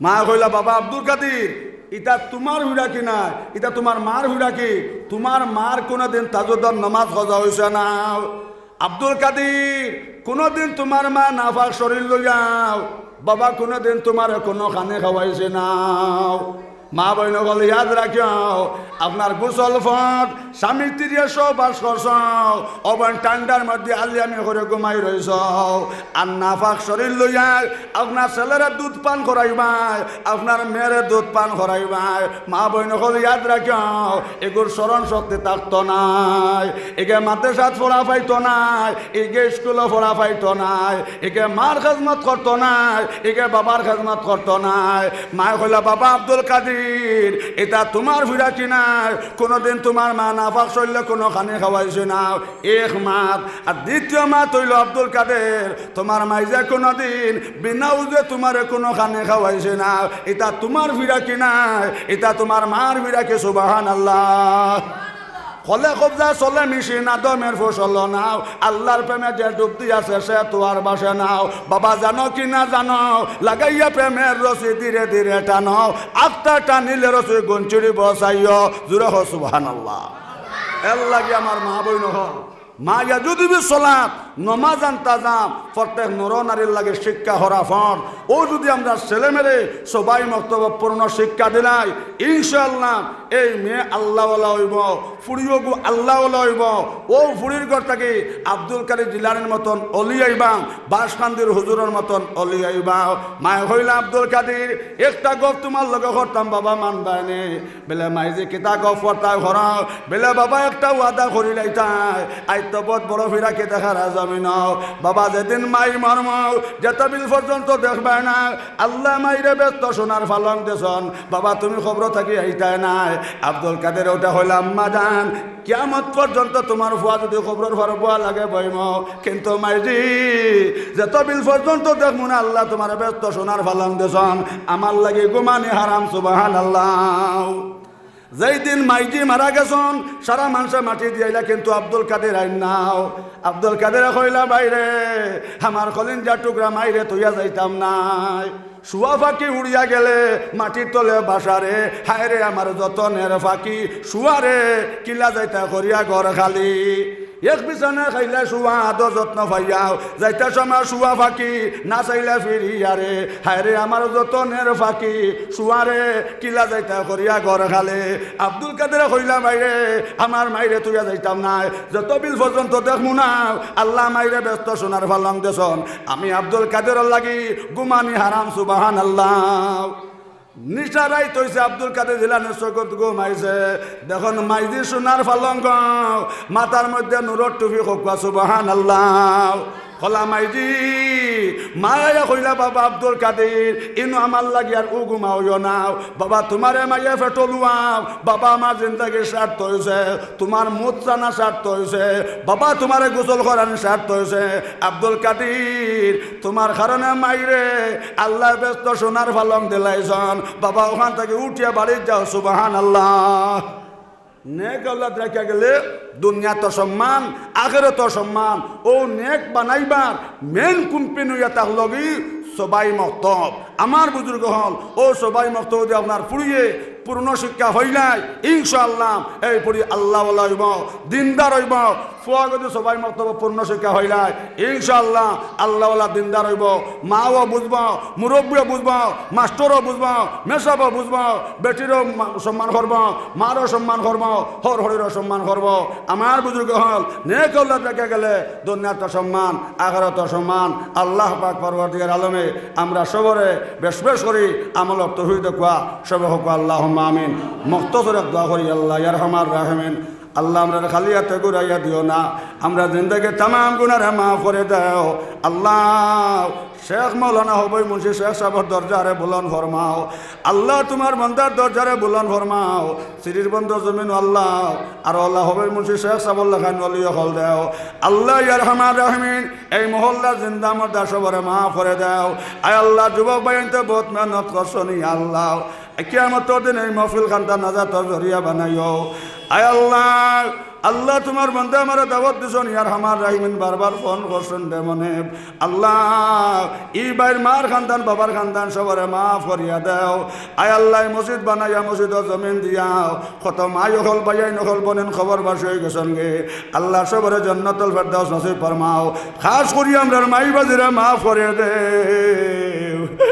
মায় কইলা, "বাবা আব্দুল কাদির, ইতা তুমার ফিরাকি নায়, ইতা তুমার মার ফিরাকি। তুমার মার কুনুদিন তাহাজ্জুদর নমাজ কাজা অইছে না। আব্দুল কাদির, কুনুদিন তুমার মা নাপাক শরীর লইয়াও, বাবা কুনুদিন তুমারে কুনু খানি খাওয়াইছে না।" মা বইন অকল ইয়াদ রাখিও, আপনার গোসল ফরজ, স্বামী স্ত্রীয়ে সহবাস করছো, অবন ঠান্ডার মধ্যে আলিয়ামি করি ঘুমাই রইছো, আর নাপাক শরীর লইয়া আপনার ছেলেরে দুধ পান করাইবায়, আপনার মেয়েরে দুধ পান করাইবায়। মা বইন অকল ইয়াদ রাখিও, ইগুর স্মরণ শক্তি থাকতো নায়, ইগে মাদ্রাসাত পড়া পাইতো নায়, ইগে স্কুলো পড়া পাইতো নায়, ইগে মার খেজমত করতো নায়, ইগে বাবার খেজমত করতো নায়। মায় কইলা, "বাবা আব্দুল কাদির, ইতা তুমার ফিরাকি নায়, কুনুদিন তুমার মা নাপাক শরীরে কুনু খানি খাওয়াইছে না।" এক মাত। আর দ্বিতীয় মাত অইলো, "আব্দুল কাদির, তুমার মাইজে কুনুদিন বিনা উজুয়ে তুমারে কুনু খানি খাওয়াইছে না, ইতা তুমার ফিরাকি নায়, ইতা তুমার মার ফিরাকি।" সুবহানাল্লাহ। কলে কবজা চলে মেশিন, আদমের ফসল নাও। আল্লাহর প্রেমে যে ডুব দিয়াছে, সে তো আর বাঁচে নাও। বাবা, জানো কি না জানো, লাগাইয়া প্রেমের রশি ধীরে ধীরে টানো। আখতা টানিলে রশি গুন ছিড়িবো চাইও। জোরে কও সুবহানাল্লাহ। এর লাগি আমার মা বইন অকল, মা ইয়াজুদিবি সলাত, নমাজ আনতাজাম, প্রত্যেক নর নারীর লাগি শিক্ষা করা ফরজ। অউ যুদি আমরা ছেলে মেয়েরে সবাই মক্তব পূর্ণ শিক্ষা দিলাই, ইনশাআল্লাহ এই মেয়ে আল্লাহওয়ালা অইবো, ফুড়িওগু আল্লাহওয়ালা অইবো। অউ ফুড়ির ঘর থাকি আব্দুল কাদির জিলানীর মতন অলি আইবা, বাঁশকান্দির হুজুরর মতন অলি আইবা। মায় কইলা, "আব্দুল কাদির, একটা গপ তুমার লগে করতাম বাবা, মানবায় নি?" বেলে, "মাইজি কিতা গপ করতায় করো?" বেলে, "বাবা একটা ওয়াদা করিলাইতায়, আইজ তো বউত বড় ফিরাকি দেখার জমিনো। বাবা যেদিন মাই মরমু, যেতবিল পর্যন্ত দেখবায় না, আল্লায় মাইরে বেহেস্তো সোনার পালং দিছইন। বাবা তুমি কবর থাকি আইতায় নায়।" আব্দুল কাদির উঠি কইলা, "আম্মা জান, কিয়ামত পর্যন্ত তুমার ফুয়া যুদি কবরর পারো বওয়া লাগে বইমু, কিন্তু মাইজি যেতবিল পর্যন্ত দেখমু না আল্লায় তুমারে বেহেস্তো সোনার পালং দিছইন, আমার লাগি ঘুমানি হারাম।" সুবহানাল্লাহ। যেই দিন মাইজি মারা গেছইন, সারা মানষে মাটি দিলাইলা, কিন্তু আব্দুল কাদির আইন নাও। আব্দুল কাদিরে কইলা, "ভাইরে, আমার কলিজার টুকরা মাইরে থইয়া যাইতাম নায়।" শুয়া ফাকি উড়িয়া গেলে মাটির তলে বাসারে, হায়রে আমার যতনের ফাকি, শুয়ারে কিলা যাইতা করিয়া ঘর খালি। এক বিছানা খাইলা শুয়া আদর যত্ন পাইয়াও, যাইতা সময় শুয়া ফাকি, না চাইলা ফিরিয়ারে, হায়রে আমার যতনের ফাকি, শুয়ারে কিলা যাইতা করিয়া ঘর খালি। আব্দুল কাদিরে কইলা, "ভাইরে, আমার মাইরে থইয়া যাইতাম নায়, যত বিল পর্যন্ত দেখমু না, আল্লায় মাইরে বেস্ত সোনার পালং দেছইন, আমি আব্দুল কাদিরর লাগি ঘুমানি হারাম।" সুবহানাল্লাহ। নিশা রাইত অইছে, আব্দুল কাদির জিলানীর চকুত ঘুম আইছে। দেখইন মাইজি সোনার পালং, মাথার মধ্যে নূরর টুপি, কউক্কা সুবহানাল্লাহ। কইলা, "মাইজি।" মায় আইয়া কইলা, "বাবা আব্দুল কাদির, ইনো আমার লাগি আর অউ ঘুমাইও না। বাবা, তুমারে মাইয়ে পেটো লুয়াও। বাবা, আমার জিন্দেগির স্বার্থ অইছে, তুমার মুত চানা স্বার্থ অইছে। বাবা, তুমারে গোসল করানি স্বার্থ অইছে। আব্দুল কাদির, তুমার কারণে মাইরে আল্লায় বেস্ত সোনার পালং দিলাইছইন। বাবা, অখান থাকি উঠিয়া বাড়িত যাও।" সুবহানাল্লাহ। নেক আওলাদ রাখিয়া গেলে দুনিয়াত সম্মান, আখেরাত সম্মান। অউ নেক বানাইবার মেইন কুম্পিন অইয়া থাকলোগি সবাই মক্তব। আমার বুজুর্গ অকল, অউ সবাই মক্তব দিয়া আপনার ফুড়িয়ে পূর্ণ শিক্ষা পাইলায়, ইনশাআল্লাহ এই ফুড়ি আল্লাহওয়ালা অইবো, দিনদার অইবো। ফুয়া যদি সবাই মক্তব পূর্ণ শিক্ষা পাইলায়, ইনশাআল্লাহ আল্লাহওয়ালা দিনদার অইবো। মাও বুজবো, মুরব্বিও বুজবো, মাস্টরও বুজবো, মেসাবও বুজবো, বেটিরও মা-, সম্মান করবো, মারও সম্মান করবো, হর হরিরও সম্মান করবো। আমার বুজুর্গ অকল, নেক আওলাদ রাখিয়া গেলে দুনিয়াত সম্মান, আখেরাত সম্মান। আল্লাহ পাক পরওয়ারদিগার আলমে আমরা সবরে বেশ বেশ করি আমলর তৌফিক দেউক্কা, সবে কউক্কা আল্লাহুম্মা আমিন। মক্তসর এক দোয়া করি, আল্লাহ ইয়া আরহামার রাহিমিন, আল্লাহ, আমরারে খালি আতে ঘুরাইয়া দিও না, আমরার জিন্দেগির তামাম গুনারে মাফ করি দেও। আল্লাহ, শেখ মাওলানা হবই মুন্সি শেখ সাবর দরজারে বুলন্দ ফরমাও। আল্লাহ, তুমার বান্দার দরজারে বুলন্দ ফরমাও। সিরির বন্দর জমিন আল্লাহ, আর আল্লাহ হবই মুন্সি শেখ সাবর লাখান ওলি অকল দেও। আল্লাহ, ইয়া আরহামার রাহিমিন, এই মহল্লার জিন্দা মুর্দা সবরে মাফ করি দেও। আয় আল্লাহ, যুবক ভাইয়াইন্তে বউত মেহনত করছইন, ইয়া আল্লাহ, কিয়ামতর দিন এই মাহফিল খানটা নাজাতর জরিয়া বানাইও। আয় আল্লাহ, আল্লাহ, তুমার বান্দা আমারে দাওয়াত দিছইন, ইয়া আরহামার রাহিমিন, বারবার ফোন করছইন রে মনে। আল্লাহ, ই ভাইর মার খান্দান, বাবার খান্দান সবরে মাফ করিয়া দেও। আয় আল্লাহ, মসজিদ বানাইয়া মসজিদর জমিন দিয়াও, কত মাই অকল, ভাইয়াইন অকল, বইনাইন কবরবাসী অইগেছইন গি। আল্লাহ, সবরে জান্নাতুল ফেরদাউস নসিব ফরমাও। খাস করি আমরার মাই বাজিরে মাফ করি দেও।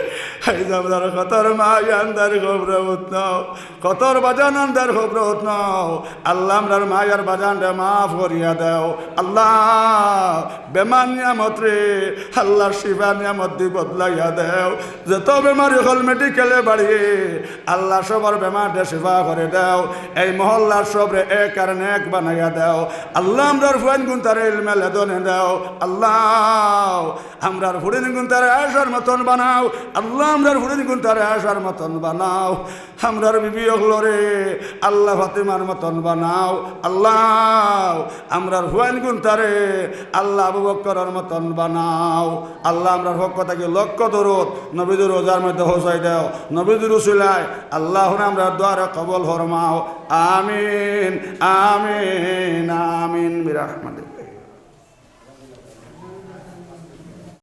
এই যে আমরার কতর মাই আন্দার কবরো উঠনো, কতর বাজান আন্দার কবরো উঠনো। আল্লাহ, আমরার মাই আর বাজানরে মাফ করিয়া দেও। আল্লাহ, বেমার নিয়ামতরে আল্লাহ শিফা নিয়ামতদি বদলাইয়া দেও। যত বেমারি অকল মেডিকেলে বাড়িয়ে, আল্লাহ সবর বেমাররে শিফা করি দেও। এই মহল্লার সবরে এক আর নেক বানাইয়া দেও। আল্লাহ, আমরার ফুয়াইন গুনতারে ইলমে লেদনে দেও। আল্লাহ, আমরার ফুড়িন গুনতারে আয়েশার মতন বানাও। আল্লাহ, আমরার ফুড়িন গুনতারে আয়েশার মতন বানাও। আমরার বিবি অকলরে আল্লাহ ফাতিমার মতন বানাও। আল্লাহ, আমরার ফুয়াইন গুনতারে আল্লাহ আবু বক্করর মতন বানাও। আল্লাহ, আমরার পক্ষ থাকি লক্ষ দরুদ নবীজির রওজার মধ্যে পৌঁছাই দেও। নবীজির উসিলায় আল্লাহ, হুনে আমরার দোয়ারে কবুল ফরমাও। আমিন, আমিন, আমিন, বিরহমাতিকা।